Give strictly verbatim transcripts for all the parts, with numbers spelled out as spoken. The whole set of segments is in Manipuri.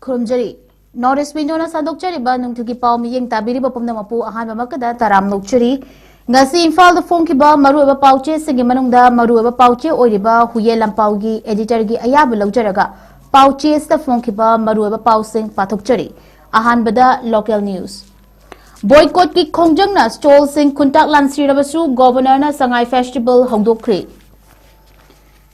ꯈꯨꯔꯨꯝꯖꯔꯤ꯫ North East Window ꯅ ꯁꯟꯗꯣꯛꯆꯔꯤꯕ ꯅꯨꯡꯊꯤꯜꯒꯤ ꯄꯥꯎ ꯃꯤꯠꯌꯦꯡ ꯇꯥꯕꯤꯔꯤꯕ ꯄꯨꯝꯅꯃꯛꯄꯨ ꯑꯍꯥꯟꯕꯃꯛꯇꯗ ꯇꯔꯥꯝꯅ ꯑꯣꯛꯆꯔꯤ꯫ ꯉꯁꯤ ꯏꯝꯐꯥꯜꯗ ꯐꯣꯡꯈꯤꯕ ꯃꯔꯨꯑꯣꯏꯕ ꯄꯥꯎꯆꯦꯁꯤꯡꯒꯤ ꯃꯅꯨꯡꯗ ꯃꯔꯨꯑꯣꯏꯕ ꯄꯥꯎꯆꯦ ꯑꯣꯏꯔꯤꯕ ꯍꯨꯌꯦꯟ ꯂꯥꯟꯄꯥꯎꯒꯤ editor ꯒꯤ ꯑꯌꯥꯕ ꯂꯧꯖꯔꯒ ꯄꯥꯎꯆꯦꯁꯤꯗ ꯐꯣꯡꯈꯤꯕ ꯃꯔꯨꯑꯣꯏꯕ ꯄꯥꯎꯁꯤꯡ ꯄꯥꯊꯣꯛꯆꯔꯤ꯫ ꯑꯍꯥꯟꯕꯗ local news꯫ Boycott ꯀꯤ ꯈꯣꯡꯖꯪꯅ stall ꯁꯤꯡ ꯈꯨꯟꯇꯥꯛ ꯂꯥꯟꯁꯤꯔꯕꯁꯨ Governor ꯅ ꯁꯉꯥꯏ festival ꯍꯧꯗꯣꯛꯈ꯭ꯔꯦ꯫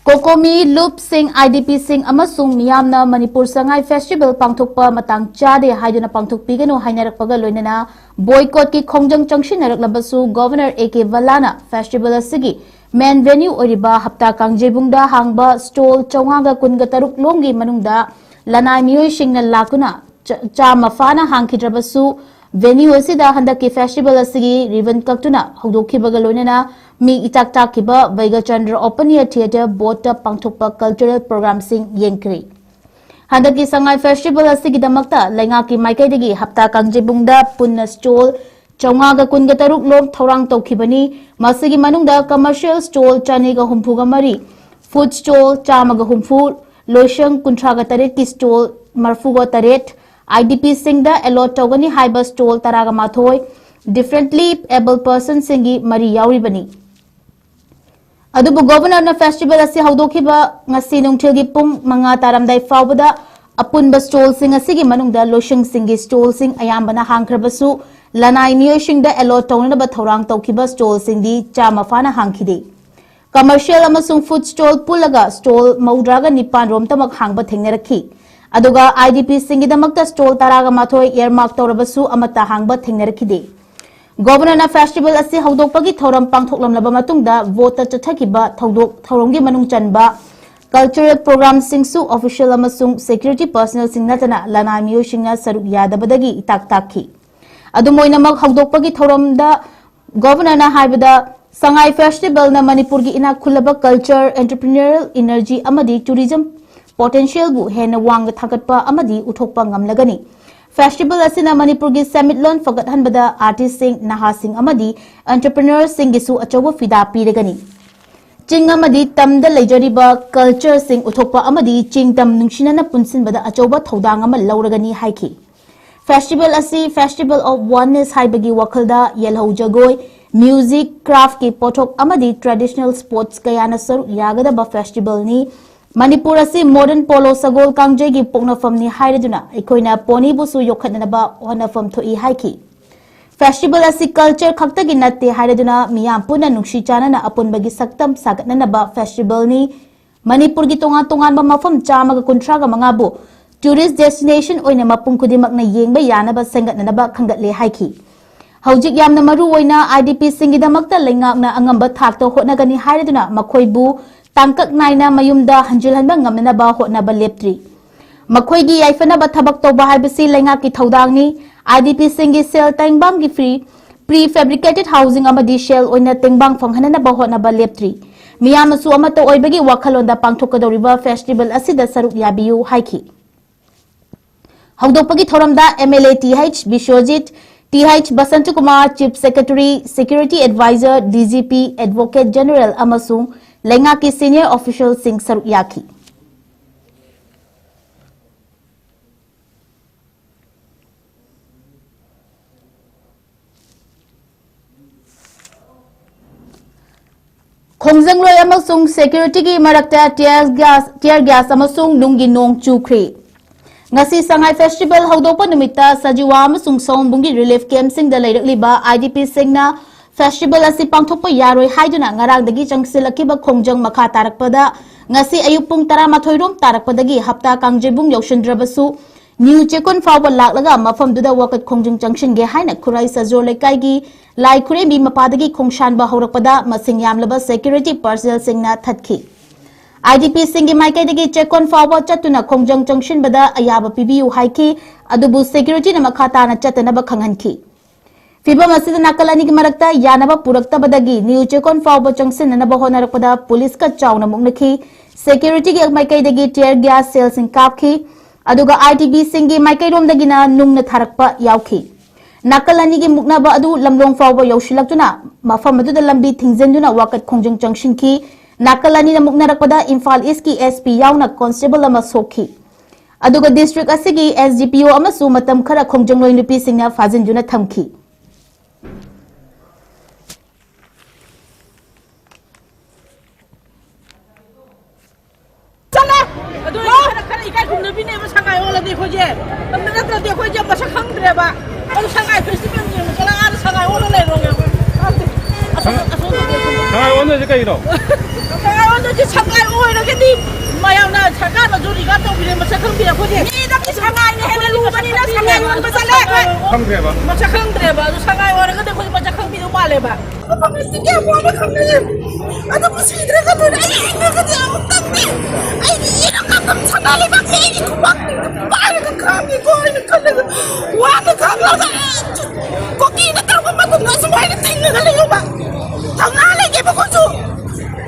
ꯀꯣꯀꯣꯃꯤ, ꯂꯨꯞꯁꯤꯡ, IDP ꯁꯤꯡ ꯑꯃꯁꯨꯡ ꯃꯤꯌꯥꯝꯅ ꯃꯅꯤꯄꯨꯔ ꯁꯉꯥꯏ festival ꯄꯥꯡꯊꯣꯛꯄ ꯃꯇꯥꯡ ꯆꯥꯗꯦ ꯍꯥꯏꯗꯨꯅ ꯄꯥꯡꯊꯣꯛꯄꯤꯒꯅꯨ ꯍꯥꯏꯅꯔꯛꯄꯒ ꯂꯣꯏꯅꯅ boycott ꯀꯤ ꯈꯣꯡꯖꯪ ꯆꯪꯁꯤꯟꯅꯔꯛꯂꯕꯁꯨ Governor A K ꯕꯂꯥꯅ festival ꯑꯁꯤꯒꯤ main venue ꯑꯣꯏꯔꯤꯕ ꯍꯞꯇꯥ ꯀꯥꯡꯖꯩꯕꯨꯡꯗ ꯍꯥꯡꯕ stall ꯆꯥꯝꯃꯉꯥꯒ ꯀꯨꯟꯒ ꯇꯔꯨꯛ ꯂꯣꯝꯒꯤ ꯃꯅꯨꯡꯗ ꯂꯅꯥꯏ ꯃꯤꯑꯣꯏꯁꯤꯡꯅ ꯂꯥꯛꯇꯨꯅ ꯆ-, ꯆꯥꯝꯃ ꯐꯥꯅ ꯍꯥꯡꯈꯤꯗ꯭ꯔꯕꯁꯨ, venue ꯑꯁꯤꯗ ꯍꯟꯗꯛꯀꯤ festival ꯑꯁꯤꯒꯤ ribbon ꯀꯛꯇꯨꯅ ꯍꯧꯗꯣꯛꯈꯤꯕꯒ ꯂꯣꯏꯅꯅ ꯃꯤ ꯏꯇꯥꯛ ꯇꯥꯛꯈꯤꯕ ꯕꯩꯒꯆꯟꯗ꯭ꯔ Open Air Theatre ꯕꯣꯠꯇ ꯄꯥꯡꯊꯣꯛꯄ cultural program ꯁꯤꯡ ꯌꯦꯡꯈ꯭ꯔꯤ꯫ ꯍꯟꯗꯛꯀꯤ ꯁꯉꯥꯏ festival ꯑꯁꯤꯒꯤꯗꯃꯛꯇ ꯂꯩꯉꯥꯛꯀꯤ ꯃꯥꯏꯀꯩꯗꯒꯤ ꯍꯞꯇꯥ ꯀꯥꯡꯖꯩꯕꯨꯡꯗ ꯄꯨꯟꯅ stall ꯆꯥꯝꯃꯉꯥꯒ ꯀꯨꯟꯒ ꯇꯔꯨꯛ ꯂꯣꯝ ꯊꯧꯔꯥꯡ ꯇꯧꯈꯤꯕꯅꯤ꯫ ꯃꯁꯤꯒꯤ ꯃꯅꯨꯡꯗ commercial stall ꯆꯅꯤꯒ ꯍꯨꯝꯐꯨꯒ ꯃꯔꯤ, food stall ꯆꯥꯝꯃꯒ ꯍꯨꯝꯐꯨ, ꯂꯣꯏꯁꯪ ꯀꯨꯟꯊ꯭ꯔꯥꯒ ꯇꯔꯦꯠꯀꯤ stall ꯃꯔꯤꯐꯨꯒ ꯇꯔꯦꯠ, IDP ꯁꯤꯡꯗ allot ꯇꯧꯒꯅꯤ ꯍꯥꯏꯕ stall ꯇꯔꯥꯒ ꯃꯥꯊꯣꯏ, differently abled person ꯁꯤꯡꯒꯤ ꯃꯔꯤ ꯌꯥꯎꯔꯤꯕꯅꯤ꯫ ꯑꯗꯨꯕꯨ Governor ꯅ festival ꯑꯁꯤ ꯍꯧꯗꯣꯛꯈꯤꯕ ꯉꯁꯤ ꯅꯨꯡꯊꯤꯜꯒꯤ ꯄꯨꯡ ꯃꯉꯥ ꯇꯥꯔꯝꯗꯥꯏ ꯐꯥꯎꯕꯗ ꯑꯄꯨꯟꯕ stall ꯁꯤꯡ ꯑꯁꯤꯒꯤ ꯃꯅꯨꯡꯗ ꯂꯣꯏꯁꯪꯁꯤꯡꯒꯤ stall ꯁꯤꯡ ꯑꯌꯥꯝꯕꯅ ꯍꯥꯡꯈ꯭ꯔꯕꯁꯨ, ꯂꯅꯥꯏ ꯃꯤꯑꯣꯏꯁꯤꯡꯗ allot ꯇꯧꯅꯅꯕ ꯊꯧꯔꯥꯡ ꯇꯧꯈꯤꯕ stall ꯁꯤꯡꯗꯤ ꯆꯥꯝꯃ ꯐꯥꯅ ꯍꯥꯡꯈꯤꯗꯦ꯫ Commercial ꯑꯃꯁꯨꯡ food stall ꯄꯨꯜꯂꯒ stall ꯃꯧꯗ꯭ꯔꯥꯒ ꯅꯤꯄꯥꯟ ꯔꯣꯝꯇꯃꯛ ꯍꯥꯡꯕ ꯊꯦꯡꯅꯔꯛꯈꯤ꯫ ꯑꯗꯨꯒ IDP ꯁꯤꯡꯒꯤꯗꯃꯛꯇ stall ꯇꯔꯥꯒ ꯃꯥꯊꯣꯏ earmark ꯇꯧꯔꯕꯁꯨ ꯑꯃꯠꯇ ꯍꯥꯡꯕ ꯊꯦꯡꯅꯔꯛꯈꯤꯗꯦ꯫ Governor ꯅ festival ꯑꯁꯤ ꯍꯧꯗꯣꯛꯄꯒꯤ ꯊꯧꯔꯝ ꯄꯥꯡꯊꯣꯛꯂꯝꯂꯕ ꯃꯇꯨꯡꯗ ꯕꯣꯠꯇ ꯆꯠꯊꯈꯤꯕ ꯊꯧꯗꯣꯛ ꯊꯧꯔꯝꯒꯤ ꯃꯅꯨꯡ ꯆꯟꯕ cultural program ꯁꯤꯡꯁꯨ official ꯑꯃꯁꯨꯡ security personnel ꯁꯤꯡ ꯅꯠꯇꯅ ꯂꯅꯥꯏ ꯃꯤꯑꯣꯏꯁꯤꯡꯅ ꯁꯔꯨꯛ ꯌꯥꯗꯕꯗꯒꯤ ꯏꯇꯥꯛ ꯇꯥꯛꯈꯤ꯫ ꯑꯗꯨꯝ ꯑꯣꯏꯅꯃꯛ, ꯍꯧꯗꯣꯛꯄꯒꯤ ꯊꯧꯔꯝꯗ Governor ꯅ ꯍꯥꯏꯕꯗ, ꯁꯉꯥꯏ festival ꯅ ꯃꯅꯤꯄꯨꯔꯒꯤ ꯏꯅꯥꯛ ꯈꯨꯜꯂꯕ culture, entrepreneurial energy ꯑꯃꯗꯤ tourism potential ꯕꯨ ꯍꯦꯟꯅ ꯋꯥꯡꯅ ꯊꯥꯡꯒꯠꯄ ꯑꯃꯗꯤ ꯎꯠꯊꯣꯛꯄ ꯉꯝꯂꯒꯅꯤ꯫ Festival ꯑꯁꯤꯅ ꯃꯅꯤꯄꯨꯔꯒꯤ ꯁꯦꯟꯃꯤꯠꯂꯣꯟ ꯐꯒꯠꯍꯟꯕꯗ artist ꯁꯤꯡ, ꯅꯍꯥꯁꯤꯡ ꯑꯃꯗꯤ entrepreneur ꯁꯤꯡꯒꯤꯁꯨ ꯑꯆꯧꯕ ꯐꯤꯗꯥ ꯄꯤꯔꯒꯅꯤ꯫ ꯆꯤꯡ ꯑꯃꯗꯤ ꯇꯝꯗ ꯂꯩꯖꯔꯤꯕ ꯀꯜꯆꯔꯁꯤꯡ ꯎꯠꯊꯣꯛꯄ ꯑꯃꯗꯤ ꯆꯤꯡ ꯇꯝ ꯅꯨꯡꯁꯤꯅꯅ ꯄꯨꯟꯁꯤꯟꯕꯗ ꯑꯆꯧꯕ ꯊꯧꯗꯥꯡ ꯑꯃ ꯂꯧꯔꯒꯅꯤ ꯍꯥꯏꯈꯤ꯫ ꯐꯦꯁꯇꯤꯚꯦꯜ ꯑꯁꯤ Festival of Oneness ꯍꯥꯏꯕꯒꯤ ꯋꯥꯈꯜꯗ ꯌꯦꯜꯍꯧ ꯖꯒꯣꯏ, ꯃ꯭ꯌꯨꯖꯤꯛ, ꯀ꯭ꯔꯥꯐꯀꯤ ꯄꯣꯠꯊꯣꯛ ꯑꯃꯗꯤ ꯇ꯭ꯔꯦꯗꯤꯁꯅꯦꯜ ꯁ꯭ꯄꯣꯔꯠꯁ ꯀꯌꯥꯅ ꯁꯔꯨꯛ ꯌꯥꯒꯗꯕ ꯐꯦꯁꯇꯤꯚꯦꯜꯅꯤ꯫ ꯃꯅꯤꯄꯨꯔ ꯑꯁꯤ ꯃꯣꯗꯔꯟ ꯄꯣꯂꯣ ꯁꯒꯣꯜ ꯀꯥꯡꯖꯩꯒꯤ ꯄꯣꯛꯅꯐꯝꯅꯤ ꯍꯥꯏꯔꯗꯨꯅ ꯑꯩꯈꯣꯏꯅ ꯄꯣꯅꯤꯕꯨꯁꯨ ꯌꯣꯛꯈꯠꯅꯅꯕ ꯍꯣꯠꯅꯐꯝ ꯊꯣꯛꯏ ꯍꯥꯏꯈꯤ꯫ ꯐꯦꯁꯇꯤꯚꯦꯜ ꯑꯁꯤ ꯀꯜꯆꯔ ꯈꯛꯇꯒꯤ ꯅꯠꯇꯦ ꯍꯥꯏꯔꯗꯨꯅ ꯃꯤꯌꯥꯝ ꯄꯨꯟꯅ ꯅꯨꯡꯁꯤ ꯆꯥꯟꯅꯅ ꯑꯄꯨꯟꯕꯒꯤ ꯁꯛꯇꯝ ꯁꯥꯒꯠꯅꯅꯕ ꯐꯦꯁꯇꯤꯚꯦꯜꯅꯤ꯫ ꯃꯅꯤꯄꯨꯔꯒꯤ ꯇꯣꯉꯥꯟ ꯇꯣꯉꯥꯟꯕ ꯃꯐꯝ ꯆꯥꯝꯃꯒ ꯀꯨꯟꯊ꯭ꯔꯥꯒ ꯃꯉꯥꯕꯨ ꯇꯨꯔꯤꯁ ꯗꯦꯁꯇꯤꯅꯦꯁꯟ ꯑꯣꯏꯅ ꯃꯄꯨꯝ ꯈꯨꯗꯤꯡꯃꯛꯅ ꯌꯦꯡꯕ ꯌꯥꯅꯕ ꯁꯦꯝꯒꯠꯅꯅꯕ ꯈꯟꯒꯠꯂꯦ ꯍꯥꯏꯈꯤ꯫ ꯍꯧꯖꯤꯛ ꯌꯥꯝꯅ ꯃꯔꯨ ꯑꯣꯏꯅ IDPꯁꯤꯡꯒꯤꯗꯃꯛꯇ ꯂꯩꯉꯥꯛꯅ ꯑꯉꯝꯕ ꯊꯥꯛꯇ ꯍꯣꯠꯅꯒꯅꯤ ꯍꯥꯏꯔꯗꯨꯅ ꯃꯈꯣꯏꯕꯨ ꯇꯥꯡꯀꯛ ꯅꯥꯏꯅ ꯃꯌꯨꯝꯗ ꯍꯟꯖꯤꯜꯍꯟꯕ ꯉꯝꯅꯅꯕ ꯍꯣꯠꯅꯕ ꯂꯦꯞꯇ꯭ꯔꯤ꯫ ꯃꯈꯣꯏꯒꯤ ꯌꯥꯏꯐꯅꯕ ꯊꯕꯛ ꯇꯧꯕ ꯍꯥꯏꯕꯁꯤ ꯂꯩꯉꯥꯛꯀꯤ ꯊꯧꯗꯥꯡꯅꯤ꯫ IDPꯁꯤꯡꯒꯤ ꯁꯦꯜ ꯇꯦꯡꯕꯥꯡꯒꯤ ꯐ꯭ꯔꯤ, pre fabricated housing ꯑꯃꯗꯤ ꯁꯦꯜ ꯑꯣꯏꯅ ꯇꯦꯡꯕꯥꯡ ꯐꯪꯍꯟꯅꯅꯕ ꯍꯣꯠꯅꯕ ꯂꯦꯞꯇ꯭ꯔꯤ꯫ ꯃꯤꯌꯥꯝꯅꯁꯨ ꯑꯃꯠꯇ ꯑꯣꯏꯕꯒꯤ ꯋꯥꯈꯜꯂꯣꯟꯗ ꯄꯥꯡꯊꯣꯛꯀꯗꯧꯔꯤꯕ ꯐꯦꯁꯇꯤꯚꯦꯜ ꯑꯁꯤꯗ ꯁꯔꯨꯛ ꯌꯥꯕꯤꯌꯨ ꯍꯥꯏꯈꯤ꯫ ꯍꯧꯗꯣꯛꯄꯒꯤ ꯊꯧꯔꯝꯗ MLA Th Biswajit, Th Basanta Kumar, Chief Secretary, Security Advisor, DGP, Advocate General ꯑꯃꯁꯨꯡ ꯂꯩꯉꯥꯛꯀꯤ senior officialꯁꯤꯡ ꯁꯔꯨꯛ ꯌꯥꯈꯤ꯫ ꯈꯣꯡꯖꯪꯂꯣꯏ ꯑꯃꯁꯨꯡ ꯁꯦꯀ꯭ꯌꯨꯔꯤꯇꯤꯒꯤ ꯃꯔꯛꯇ tear gas, tear gas ꯑꯃꯁꯨꯡ ꯅꯨꯡꯒꯤ ꯅꯣꯡ ꯆꯨꯈ꯭ꯔꯤ꯫ ꯉꯁꯤ ꯁꯉꯥꯏ ꯐꯦꯁꯇꯤꯚꯦꯜ ꯍꯧꯗꯣꯛꯄ ꯅꯨꯃꯤꯠꯇ ꯁꯖꯤꯋꯥ ꯑꯃꯁꯨꯡ ꯁꯑꯣꯝꯕꯨꯡꯒꯤ ꯔꯤꯂꯤꯐ ꯀꯦꯝꯞꯁꯤꯡꯗ ꯂꯩꯔꯛꯂꯤꯕ IDPꯁꯤꯡꯅ ꯐꯦꯁꯇꯤꯚꯦꯜ ꯑꯁꯤ ꯄꯥꯡꯊꯣꯛꯄ ꯌꯥꯔꯣꯏ ꯍꯥꯏꯗꯨꯅ ꯉꯔꯥꯡꯗꯒꯤ ꯆꯪꯁꯤꯜꯂꯛꯈꯤꯕ ꯈꯣꯡꯖꯪ ꯃꯈꯥ ꯇꯥꯔꯛꯄꯗ ꯉꯁꯤ ꯑꯌꯨꯛ ꯄꯨꯡ ꯇꯔꯥꯃꯥꯊꯣꯏ ꯔꯣꯝ ꯇꯥꯔꯛꯄꯗꯒꯤ ꯍꯞꯇꯥ ꯀꯥꯡꯖꯩꯕꯨꯡ ꯌꯧꯁꯤꯟꯗ꯭ꯔꯕꯁꯨ ꯅ꯭ꯌꯨ ꯆꯦꯛꯀꯣꯟ ꯐꯥꯎꯕ ꯂꯥꯛꯂꯒ ꯃꯐꯝꯗꯨꯗ ꯋꯥꯀꯠ ꯈꯣꯡꯖꯪ ꯆꯪꯁꯤꯟꯒꯦ ꯍꯥꯏꯅ ꯈꯨꯔꯥꯏ ꯁꯖꯣꯔ ꯂꯩꯀꯥꯏꯒꯤ ꯂꯥꯏ ꯈꯨꯔꯦꯝꯕꯤ ꯃꯄꯥꯗꯒꯤ ꯈꯣꯡꯁꯥꯟꯕ ꯍꯧꯔꯛꯄꯗ ꯃꯁꯤꯡ ꯌꯥꯝꯂꯕ ꯁꯦꯀ꯭ꯌꯨꯔꯤꯇꯤ ꯄꯔꯁꯅꯦꯜꯁꯤꯡꯅ ꯊꯠꯈꯤ꯫ IDPꯁꯤꯡꯒꯤ ꯃꯥꯏꯀꯩꯗꯒꯤ ꯆꯦꯛꯀꯣꯟ ꯐꯥꯎꯕ ꯆꯠꯇꯨꯅ ꯈꯣꯡꯖꯪ ꯆꯪꯁꯤꯟꯕꯗ ꯑꯌꯥꯕ ꯄꯤꯕꯤꯌꯨ ꯍꯥꯏꯈꯤ, ꯑꯗꯨꯕꯨ ꯁꯦꯀ꯭ꯌꯨꯔꯤꯇꯤꯅ ꯃꯈꯥ ꯇꯥꯅ ꯆꯠꯇꯅꯕ ꯈꯪꯍꯟꯈꯤ꯫ ꯐꯤꯚꯝ ꯑꯁꯤꯗ ꯅꯥꯀꯜ ꯑꯅꯤꯒꯤ ꯃꯔꯛꯇ ꯌꯥꯅꯕ ꯄꯨꯔꯛꯇꯕꯗꯒꯤ ꯅ꯭ꯌꯨ ꯆꯦꯛꯀꯣꯟ ꯐꯥꯎꯕ ꯆꯪꯁꯤꯟꯅꯅꯕ ꯍꯣꯠꯅꯔꯛꯄꯗ ꯄꯨꯂꯤꯁꯀ ꯆꯥꯎꯅ ꯃꯨꯛꯅꯈꯤ꯫ ꯁꯦꯀ꯭ꯌꯨꯔꯤꯇꯤꯒꯤ ꯃꯥꯏꯀꯩꯗꯒꯤ tear gas shellꯁꯤꯡ ꯀꯥꯞꯈꯤ, ꯑꯗꯨꯒ IDPꯁꯤꯡꯒꯤ ꯃꯥꯏꯀꯩꯔꯣꯝꯗꯒꯤꯅ ꯅꯨꯡꯅ ꯊꯥꯔꯛꯄ ꯌꯥꯎꯈꯤ꯫ ꯅꯥꯀꯜ ꯑꯅꯤꯒꯤ ꯃꯨꯛꯅꯕ ꯑꯗꯨ ꯂꯝꯂꯣꯡ ꯐꯥꯎꯕ ꯌꯧꯁꯤꯜꯂꯛꯇꯨꯅ ꯃꯐꯝ ꯑꯗꯨꯗ ꯂꯝꯕꯤ ꯊꯤꯡꯖꯤꯟꯗꯨꯅ ꯋꯥꯀꯠ ꯈꯣꯡꯖꯪ ꯆꯪꯁꯤꯟꯈꯤ꯫ ꯅꯥꯀꯜ ꯑꯅꯤꯅ ꯃꯨꯛꯅꯔꯛꯄꯗ ꯏꯝꯐꯥꯜ ꯏꯁꯀꯤ ꯑꯦꯁ ꯄꯤ ꯌꯥꯎꯅ ꯀꯣꯟꯁꯇꯦꯕꯜ ꯑꯃ ꯁꯣꯛꯈꯤ꯫ ꯑꯗꯨꯒ ꯗꯤꯁꯇ꯭ꯔꯤꯛ ꯑꯁꯤꯒꯤ ꯑꯦꯁ ꯗꯤ ꯄꯤ ꯑꯣ ꯑꯃꯁꯨ ꯃꯇꯝ ꯈꯔ ꯈꯣꯡꯖꯪꯂꯣꯏ ꯅꯨꯄꯤꯁꯤꯡꯅ ꯐꯥꯖꯤꯟꯗꯨꯅ ꯊꯝꯈꯤ꯫ ꯆꯠꯂꯦ꯫ ꯑꯗꯨ ꯈꯔ, ꯈꯔ ꯏꯀꯥꯏ ꯈꯨꯝꯅꯕꯤꯅꯦꯕ ꯁꯉꯥꯏ ꯑꯣꯜꯂꯗꯤ ꯑꯩꯈꯣꯏꯁꯦ꯫ ꯑꯗꯨ ꯅꯠꯇ꯭ꯔꯗꯤ ꯑꯩꯈꯣꯏꯁꯦ ꯃꯁꯛ ꯈꯪꯗ꯭ꯔꯦꯕ꯫ ꯑꯗꯨ ꯁꯉꯥꯏ ꯐꯦꯁꯇꯤꯚꯦꯜ ꯌꯦꯡꯕ ꯆꯠꯂ ꯑꯥꯗ ꯁꯉꯥꯏ ꯑꯣꯜꯂ ꯂꯩꯔꯣ꯫ ꯑꯁꯣꯝ, ꯑꯁꯣꯝꯗꯗꯤ ꯑꯩꯈꯣꯏ ꯁꯉꯥꯏ ꯑꯣꯟꯗꯣꯏꯁꯦ ꯀꯩꯅꯣ? ꯁꯉꯥꯏ ꯑꯣꯟꯗꯣꯏꯁꯦ ꯁꯉꯥꯏ ꯑꯣꯏꯔꯒꯗꯤ ꯃꯌꯥꯝꯅ ꯁꯔꯀꯥꯔꯅꯁꯨ ꯔꯤꯒꯥꯔꯗ ꯇꯧꯕꯤꯔꯦ, ꯃꯁꯛ ꯈꯪꯕꯤꯔꯦ ꯑꯩꯈꯣꯏꯁꯦ꯫ ꯃꯤꯗꯛꯇꯤ ꯁꯉꯥꯏꯅ ꯍꯦꯟꯅ ꯂꯨꯕꯅꯤꯅ ꯁꯉꯥꯏ ꯑꯣꯟꯕ ꯆꯠꯂꯦ ꯑꯩꯈꯣꯏ꯫ ꯈꯪꯗ꯭ꯔꯦꯕ꯫ ꯃꯁꯛ ꯈꯪꯗ꯭ꯔꯦꯕ꯫ ꯑꯗꯨ ꯁꯉꯥꯏ ꯑꯣꯏꯔꯒꯗꯤ ꯑꯩꯈꯣꯏ ꯃꯁꯛ ꯈꯪꯕꯤꯗꯧ ꯃꯥꯜꯂꯦꯕ꯫ ꯃꯐꯝꯁꯤꯗꯤ ꯌꯥꯝ ꯋꯥꯅ ꯈꯪꯅꯩꯌꯦ꯫ ꯑꯗꯨꯕꯨ ꯁꯤꯗ꯭ꯔꯒ ꯂꯣꯏꯔꯦ꯫ ꯑꯩ ꯍꯤꯡꯉꯒꯗꯤ ꯑꯃꯨꯛꯇꯪꯗꯤ ꯑꯩꯒꯤ ꯏꯔꯝ ꯅꯝꯗꯝ ꯁꯅꯥ ꯂꯩꯕꯥꯛꯁꯦ ꯑꯩꯒꯤ ꯈꯨꯕꯥꯛꯅ ꯄꯥꯏꯔꯒ ꯈꯥꯡꯉꯤꯀꯣ ꯍꯥꯏꯅ ꯈꯜꯂꯒ ꯋꯥꯅ ꯈꯥꯡꯂꯒ ꯀꯨꯀꯤꯅ ꯇꯧꯔꯛꯄ ꯃꯇꯝꯗ ꯑꯁꯨꯃꯥꯏꯅ ꯊꯦꯡꯅꯒ ꯂꯩꯌꯣꯕ꯫ ꯊꯧꯅꯥ ꯂꯩꯒꯦꯕ ꯑꯩꯈꯣꯏꯁꯨ꯫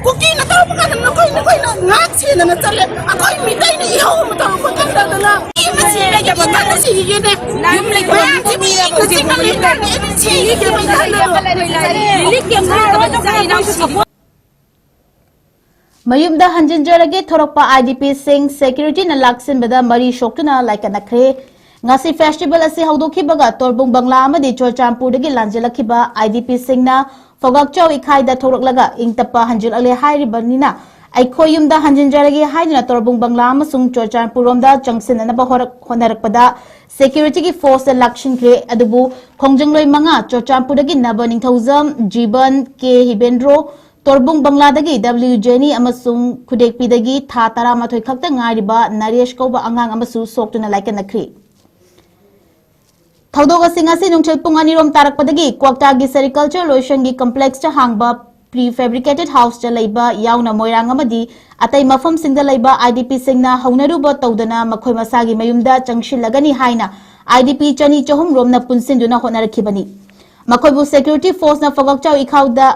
ꯀꯨꯀꯤꯅ ꯇꯧꯔꯛꯄ ꯀꯥꯟꯗ ꯅꯈꯣꯏ ꯅꯈꯣꯏꯅ ꯉꯥꯛ ꯁꯦꯟꯗꯅ ꯆꯠꯂꯦ꯫ ꯑꯩꯈꯣꯏ ꯃꯤꯇꯩꯅ ꯏꯍꯧ ꯑꯃ ꯇꯧꯔꯛꯄ ꯀꯥꯟꯗ ꯃꯤ ꯑꯃ ꯁꯤꯔꯒ ꯏꯊꯟꯗ ꯁꯤꯒꯦꯅꯦ꯫ ꯃꯌꯥꯝꯁꯤ ꯃꯤ ꯏꯊꯟꯗ ꯁꯤꯒꯦꯅꯦ꯫ ꯁꯤꯒꯦꯅꯦ ꯏꯊꯟꯗ꯫ ꯃꯌꯨꯝꯗ ꯍꯟꯖꯤꯟꯖꯔꯒꯦ ꯊꯣꯔꯛꯄ ꯑꯥꯏ ꯗꯤ ꯄꯤꯁꯤꯡ ꯁꯦꯀ꯭ꯌꯨꯔꯤꯇꯤꯅ ꯂꯥꯛꯁꯤꯟꯕꯗ ꯃꯔꯤ ꯁꯣꯛꯇꯨꯅ ꯂꯥꯏꯀꯠꯅꯈ꯭ꯔꯦ꯫ ꯉꯁꯤ ꯐꯦꯁꯇꯤꯚꯦꯜ ꯑꯁꯤ ꯍꯧꯗꯣꯛꯈꯤꯕꯒ ꯇꯣꯔꯕꯨꯡ ꯕꯪꯂꯥ ꯑꯃꯗꯤ ꯆꯨꯔꯆꯥꯟꯄꯨꯔꯗꯒꯤ ꯂꯥꯟꯖꯦꯜꯂꯛꯈꯤꯕ ꯑꯥꯏ ꯗꯤ ꯄꯤꯁꯤꯡꯅ ꯐꯧꯒꯥꯛꯆꯥꯎ ꯏꯈꯥꯏꯗ ꯊꯣꯛꯂꯛꯂꯒ ꯏꯪ ꯇꯞꯄ ꯍꯟꯖꯤꯜꯂꯛꯂꯦ ꯍꯥꯏꯔꯤꯕꯅꯤꯅ ꯑꯩꯈꯣꯏ ꯌꯨꯝꯗ ꯍꯟꯖꯤꯟꯖꯔꯒꯦ ꯍꯥꯏꯗꯨꯅ ꯇꯣꯔꯕꯨꯡ ꯕꯪꯂꯥ ꯑꯃꯁꯨꯡ ꯆꯨꯔꯆꯥꯟꯄꯨꯔ ꯔꯣꯝꯗ ꯆꯪꯁꯤꯟꯅꯅꯕ ꯍꯣꯔꯛ-, ꯍꯣꯠꯅꯔꯛꯄꯗ ꯁꯦꯀ꯭ꯌꯨꯔꯤꯇꯤꯒꯤ ꯐꯣꯔꯁꯇ ꯂꯥꯛꯁꯤꯟꯈ꯭ꯔꯦ꯫ ꯑꯗꯨꯕꯨ ꯈꯣꯡꯖꯪꯂꯣꯏ ꯃꯉꯥ ꯆꯨꯔꯆꯥꯟꯄꯨꯔꯗꯒꯤ ꯅꯕ ꯅꯤꯡꯊꯧꯖꯝ, ꯖꯤꯕꯟ, ꯀꯦ ꯍꯤꯕꯦꯟꯗ꯭ꯔꯣ, ꯇꯣꯔꯕꯨꯡ ꯕꯪꯂꯥꯗꯒꯤ ꯗꯕ꯭ꯂꯤꯎ ꯖꯦꯅꯤ ꯑꯃꯁꯨꯡ ꯈꯨꯗꯦꯛꯄꯤꯗꯒꯤ ꯊꯥ ꯇꯔꯥꯃꯥꯊꯣꯏ ꯈꯛꯇ ꯉꯥꯏꯔꯤꯕ ꯅꯔꯦꯁ ꯀꯧꯕ ꯑꯉꯥꯡ ꯑꯃꯁꯨ ꯁꯣꯛꯇꯨꯅ ꯂꯥꯏꯀꯠꯅꯈ꯭ꯔꯤ꯫ ꯊꯧꯗꯣꯛ ꯑꯁꯤ ꯉꯁꯤ ꯅꯨꯡꯊꯤꯜ ꯄꯨꯡ ꯑꯅꯤꯔꯣꯝ ꯇꯥꯔꯛꯄꯗꯒꯤ ꯀ꯭ꯋꯥꯛꯇꯥꯒꯤ ꯁꯦꯔꯤꯀꯜꯆꯔ ꯂꯣꯏꯁꯪꯒꯤ ꯀꯝꯄ꯭ꯂꯦꯛꯁꯇ ꯍꯥꯡꯕ ꯄ꯭ꯔꯤ ꯐꯦꯕ꯭ꯔꯤꯀꯦꯇꯦꯗ ꯍꯥꯎꯁꯇ ꯂꯩꯕ ꯌꯥꯎꯅ ꯃꯣꯏꯔꯥꯡ ꯑꯃꯗꯤ ꯑꯇꯩ ꯃꯐꯝꯁꯤꯡꯗ ꯂꯩꯕ ꯑꯥꯏ ꯗꯤ ꯄꯤꯁꯤꯡꯅ ꯍꯧꯅꯔꯨꯕ ꯇꯧꯗꯅ ꯃꯈꯣꯏ ꯃꯁꯥꯒꯤ ꯃꯌꯨꯝꯗ ꯆꯪꯁꯤꯜꯂꯒꯅꯤ ꯍꯥꯏꯅ ꯑꯥꯏ ꯗꯤ ꯄꯤ ꯆꯅꯤ ꯆꯍꯨꯝ ꯔꯣꯝꯅ ꯄꯨꯟꯁꯤꯟꯗꯨꯅ ꯍꯣꯠꯅꯔꯛꯈꯤꯕꯅꯤ꯫ ꯃꯈꯣꯏꯕꯨ ꯁꯦꯀ꯭ꯌꯨꯔꯤꯇꯤ ꯐꯣꯔꯁꯅ ꯐꯧꯒꯥꯛꯆꯥꯎ ꯏꯈꯥꯎꯗ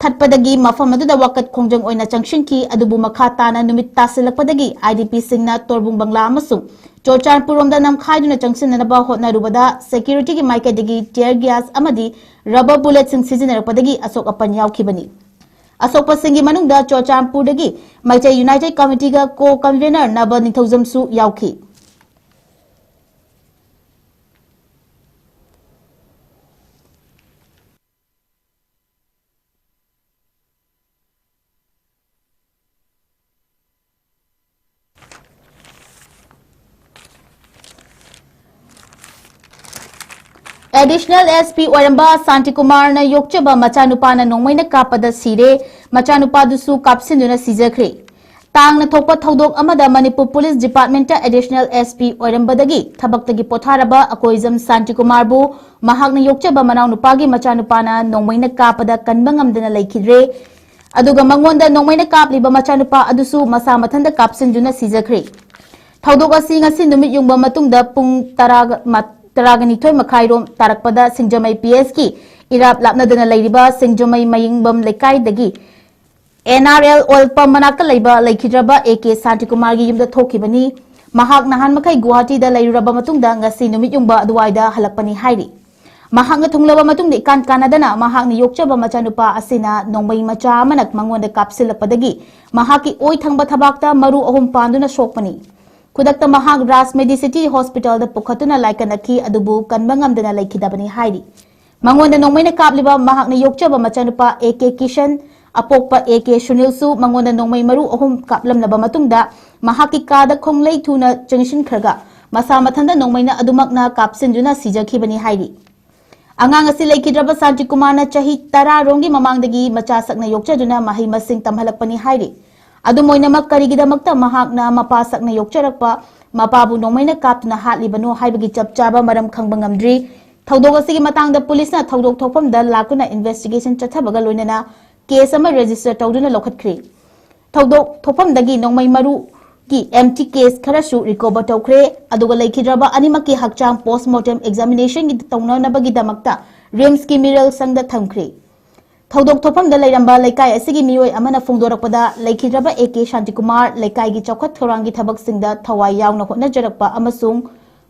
ꯊꯠꯄꯗꯒꯤ ꯃꯐꯝ ꯑꯗꯨꯗ ꯋꯥꯀꯠ ꯈꯣꯡꯖꯪ ꯑꯣꯏꯅ ꯆꯪꯁꯤꯟꯈꯤ꯫ ꯑꯗꯨꯕꯨ ꯃꯈꯥ ꯇꯥꯅ ꯅꯨꯃꯤꯠ ꯇꯥꯁꯤꯜꯂꯛꯄꯗꯒꯤ ꯑꯥꯏ ꯗꯤ ꯄꯤꯁꯤꯡꯅ ꯇꯣꯔꯕꯨꯡ ꯕꯪꯂꯥ ꯑꯃꯁꯨꯡ ꯆꯨꯔꯆꯥꯟꯄꯨꯔ ꯔꯣꯝꯗ ꯅꯝꯈꯥꯏꯗꯨꯅ ꯆꯪꯁꯤꯟꯅꯅꯕ ꯍꯣꯠꯅꯔꯨꯕꯗ ꯁꯦꯀ꯭ꯌꯨꯔꯤꯇꯤꯒꯤ ꯃꯥꯏꯀꯩꯗꯒꯤ ꯇꯤꯌꯔ ꯒ꯭ꯌꯥꯁ ꯑꯃꯗꯤ ꯔꯕꯔ ꯕꯨꯂꯦꯠꯁꯤꯡ ꯁꯤꯖꯤꯟꯅꯔꯛꯄꯗꯒꯤ ꯑꯁꯣꯛ ꯑꯄꯟ ꯌꯥꯎꯈꯤꯕꯅꯤ꯫ ꯑꯁꯣꯛꯄꯁꯤꯡꯒꯤ ꯃꯅꯨꯡꯗ ꯆꯨꯔꯆꯥꯟꯄꯨꯔꯗꯒꯤ ꯃꯩꯇꯩ ꯌꯨꯅꯥꯏꯇꯦꯗ ꯀꯃꯤꯇꯤꯒ ꯀꯣ ꯀꯟꯚꯦꯅꯔ ꯅꯕ ꯅꯤꯡꯊꯧꯖꯝꯁꯨ ꯌꯥꯎꯈꯤ꯫ ꯑꯦꯗꯤꯁꯅꯦꯜ ꯑꯦꯁ ꯄꯤ ꯑꯣꯏꯔꯝꯕ ꯁꯥꯟꯇꯤꯀꯨꯃꯥꯔꯅ ꯌꯣꯛꯆꯕ ꯃꯆꯥꯅꯨꯄꯥꯅ ꯅꯣꯡꯃꯩꯅ ꯀꯥꯞꯄꯗ ꯁꯤꯔꯦ꯫ ꯃꯆꯥꯅꯨꯄꯥꯗꯨꯁꯨ ꯀꯥꯞꯁꯤꯟꯗꯨꯅ ꯁꯤꯖꯈ꯭ꯔꯦ꯫ ꯇꯥꯡꯅ ꯊꯣꯛꯄ ꯊꯧꯗꯣꯛ ꯑꯃꯗ ꯃꯅꯤꯄꯨꯔ ꯄꯨꯂꯤꯁ ꯗꯤꯄꯥꯔꯠꯃꯦꯟꯇ ꯑꯦꯗꯤꯁꯅꯦꯜ ꯑꯦꯁ ꯄꯤ ꯑꯣꯏꯔꯝꯕꯗꯒꯤ ꯊꯕꯛꯇꯒꯤ ꯄꯣꯊꯥꯔꯕ ꯑꯀꯣꯏꯖꯝ ꯁꯥꯟꯇꯤꯀꯨꯃꯥꯔꯕꯨ ꯃꯍꯥꯛꯅ ꯌꯣꯛꯆꯕ ꯃꯅꯥꯎꯅꯨꯄꯥꯒꯤ ꯃꯆꯥꯅꯨꯄꯥꯅ ꯅꯣꯡꯃꯩꯅ ꯀꯥꯞꯄꯗ ꯀꯟꯕ ꯉꯝꯗꯅ ꯂꯩꯈꯤꯗ꯭ꯔꯦ꯫ ꯑꯗꯨꯒ ꯃꯉꯣꯟꯗ ꯅꯣꯡꯃꯩꯅ ꯀꯥꯞꯂꯤꯕ ꯃꯆꯥꯅꯨꯄꯥ ꯑꯗꯨꯁꯨ ꯃꯁꯥ ꯃꯊꯟꯇ ꯀꯥꯞꯁꯤꯟꯗꯨꯅ ꯁꯤꯖꯈ꯭ꯔꯦ꯫ ꯊꯧꯗꯣꯛ ꯑꯁꯤ ꯉꯁꯤ ꯅꯨꯃꯤꯠ ꯌꯨꯡꯕ ꯃꯇꯨꯡꯗ ꯄꯨꯡ ꯇꯔꯥꯒ ꯃ-, ꯇꯔꯥꯒ ꯅꯤꯊꯣꯏ ꯃꯈꯥꯏꯔꯣꯝ ꯇꯥꯔꯛꯄꯗ ꯁꯤꯡꯖꯃꯩ ꯄꯤ ꯑꯦꯁꯀꯤ ꯏꯔꯥꯞ ꯂꯥꯞꯅꯗꯅ ꯂꯩꯔꯤꯕ ꯁꯤꯡꯖꯃꯩ ꯃꯌꯤꯡꯕꯝ ꯂꯩꯀꯥꯏꯗꯒꯤ N R L oil pump ꯃꯅꯥꯛꯇ ꯂꯩꯕ ꯂꯩꯈꯤꯗ꯭ꯔꯕ ꯑꯦ ꯀꯦ ꯁꯥꯟꯇꯤꯀꯨꯃꯥꯔꯒꯤ ꯌꯨꯝꯗ ꯊꯣꯛꯈꯤꯕꯅꯤ꯫ ꯃꯍꯥꯛ ꯅꯍꯥꯟ ꯃꯈꯩ ꯒꯨꯋꯥꯍꯥꯇꯤꯗ ꯂꯩꯔꯨꯔꯕ ꯃꯇꯨꯡꯗ ꯉꯁꯤ ꯅꯨꯃꯤꯠ ꯌꯨꯡꯕ ꯑꯗꯨꯋꯥꯏꯗ ꯍꯜꯂꯛꯄꯅꯤ ꯍꯥꯏꯔꯤ꯫ ꯃꯍꯥꯛꯅ ꯊꯨꯡꯂꯕ ꯃꯇꯨꯡꯗ ꯏꯀꯥꯟ ꯀꯥꯟꯅꯗꯅ ꯃꯍꯥꯛꯅ ꯌꯣꯛꯆꯕ ꯃꯆꯥꯅꯨꯄꯥ ꯑꯁꯤꯅ ꯅꯣꯡꯃꯩ ꯃꯆꯥ ꯑꯃꯅ ꯃꯉꯣꯟꯗ ꯀꯥꯞꯁꯤꯜꯂꯛꯄꯗꯒꯤ ꯃꯍꯥꯛꯀꯤ ꯑꯣꯏ ꯊꯪꯕ ꯊꯕꯥꯛꯇ ꯃꯔꯨ ꯑꯍꯨꯝ ꯄꯥꯟꯗꯨꯅ ꯁꯣꯛꯄꯅꯤ꯫ ꯈꯨꯗꯛꯇ ꯃꯍꯥꯛ ꯔꯥꯖ ꯃꯦꯗꯤꯁꯤꯇꯤ ꯍꯣꯁꯄꯤꯇꯥꯜꯗ ꯄꯨꯈꯠꯇꯨꯅ ꯂꯥꯏꯀꯠꯅꯈꯤ, ꯑꯗꯨꯕꯨ ꯀꯟꯕ ꯉꯝꯗꯅ ꯂꯩꯈꯤꯗꯕꯅꯤ ꯍꯥꯏꯔꯤ꯫ ꯃꯉꯣꯟꯗ ꯅꯣꯡꯃꯩꯅ ꯀꯥꯞꯂꯤꯕ ꯃꯍꯥꯛꯅ ꯌꯣꯛꯆꯕ ꯃꯆꯥꯅꯨꯄꯥ A K Kisan, ꯑꯄꯣꯛꯄ A K ꯁꯨꯅꯤꯜꯁꯨ ꯃꯉꯣꯟꯗ ꯅꯣꯡꯃꯩ ꯃꯔꯨ ꯑꯍꯨꯝ ꯀꯥꯞꯂꯝꯂꯕ ꯃꯇꯨꯡꯗ ꯃꯍꯥꯛꯀꯤ ꯀꯥꯗ ꯈꯣꯡꯂꯩ ꯊꯨꯅ ꯆꯪꯁꯤꯟꯈ꯭ꯔꯒ ꯃꯁꯥ ꯃꯊꯟꯇ ꯅꯣꯡꯃꯩꯅ ꯑꯗꯨꯃꯛꯅ ꯀꯥꯞꯁꯤꯟꯗꯨꯅ ꯁꯤꯖꯈꯤꯕꯅꯤ ꯍꯥꯏꯔꯤ꯫ ꯑꯉꯥꯡ ꯑꯁꯤ ꯂꯩꯈꯤꯗ꯭ꯔꯕ ꯁꯥꯟꯇꯤꯀꯨꯃꯥꯔꯅ ꯆꯍꯤ ꯇꯔꯥ ꯔꯣꯝꯒꯤ ꯃꯃꯥꯡꯗꯒꯤ ꯃꯆꯥ ꯁꯛꯅ ꯌꯣꯛꯆꯗꯨꯅ ꯃꯍꯩ ꯃꯁꯤꯡ ꯇꯝꯍꯜꯂꯛꯄꯅꯤ ꯍꯥꯏꯔꯤ꯫ ꯑꯗꯨꯝ ꯑꯣꯏꯅꯃꯛ, ꯀꯔꯤꯒꯤꯗꯃꯛꯇ ꯃꯍꯥꯛꯅ ꯃꯄꯥ ꯁꯛꯅ ꯌꯣꯛꯆꯔꯛꯄ ꯃꯄꯥꯕꯨ ꯅꯣꯡꯃꯩꯅ ꯀꯥꯞꯇꯨꯅ ꯍꯥꯠꯂꯤꯕꯅꯣ ꯍꯥꯏꯕꯒꯤ ꯆꯞ ꯆꯥꯕ ꯃꯔꯝ ꯈꯪꯕ ꯉꯝꯗ꯭ꯔꯤ꯫ ꯊꯧꯗꯣꯛ ꯑꯁꯤꯒꯤ ꯃꯇꯥꯡꯗ ꯄꯨꯂꯤꯁꯅ ꯊꯧꯗꯣꯛ ꯊꯣꯛꯐꯝꯗ ꯂꯥꯛꯇꯨꯅ ꯏꯟꯚꯦꯁꯇꯤꯒꯦꯁꯟ ꯆꯠꯊꯕꯒ ꯂꯣꯏꯅꯅ ꯀꯦꯁ ꯑꯃ ꯔꯦꯖꯤꯁꯇꯔ ꯇꯧꯗꯨꯅ ꯂꯧꯈꯠꯈ꯭ꯔꯦ꯫ ꯊꯧꯗꯣꯛ ꯊꯣꯛꯐꯝꯗꯒꯤ ꯅꯣꯡꯃꯩ ꯃꯔꯨꯒꯤ ꯑꯦꯝꯇꯤ ꯀꯦꯁ ꯈꯔꯁꯨ ꯔꯤꯀꯣꯚꯔ ꯇꯧꯈ꯭ꯔꯦ꯫ ꯑꯗꯨꯒ ꯂꯩꯈꯤꯗ꯭ꯔꯕ ꯑꯅꯤꯃꯛꯀꯤ ꯍꯛꯆꯥꯡ ꯄꯣꯁꯃꯣꯔꯇꯦꯝ ꯑꯦꯛꯖꯥꯃꯤꯅꯦꯁꯟꯒꯤ ꯇꯧꯅꯅꯕꯒꯤꯗꯃꯛꯇ ꯔꯤꯝꯁꯀꯤ ꯃꯤꯔꯦꯜ ꯁꯪꯗ ꯊꯝꯈ꯭ꯔꯦ꯫ ꯊꯧꯗꯣꯛ ꯊꯣꯛꯐꯝꯗ ꯂꯩꯔꯝꯕ ꯂꯩꯀꯥꯏ ꯑꯁꯤꯒꯤ ꯃꯤꯑꯣꯏ ꯑꯃꯅ ꯐꯣꯡꯗꯣꯔꯛꯄꯗ, ꯂꯩꯈꯤꯗ꯭ꯔꯕ ꯑꯦ ꯀꯦ ꯁꯥꯟꯇꯤꯀꯨꯃꯥꯔ ꯂꯩꯀꯥꯏꯒꯤ ꯆꯥꯎꯈꯠ ꯊꯧꯔꯥꯡꯒꯤ ꯊꯕꯛꯁꯤꯡꯗ ꯊꯋꯥꯏ ꯌꯥꯎꯅ ꯍꯣꯠꯅꯖꯔꯛꯄ ꯑꯃꯁꯨꯡ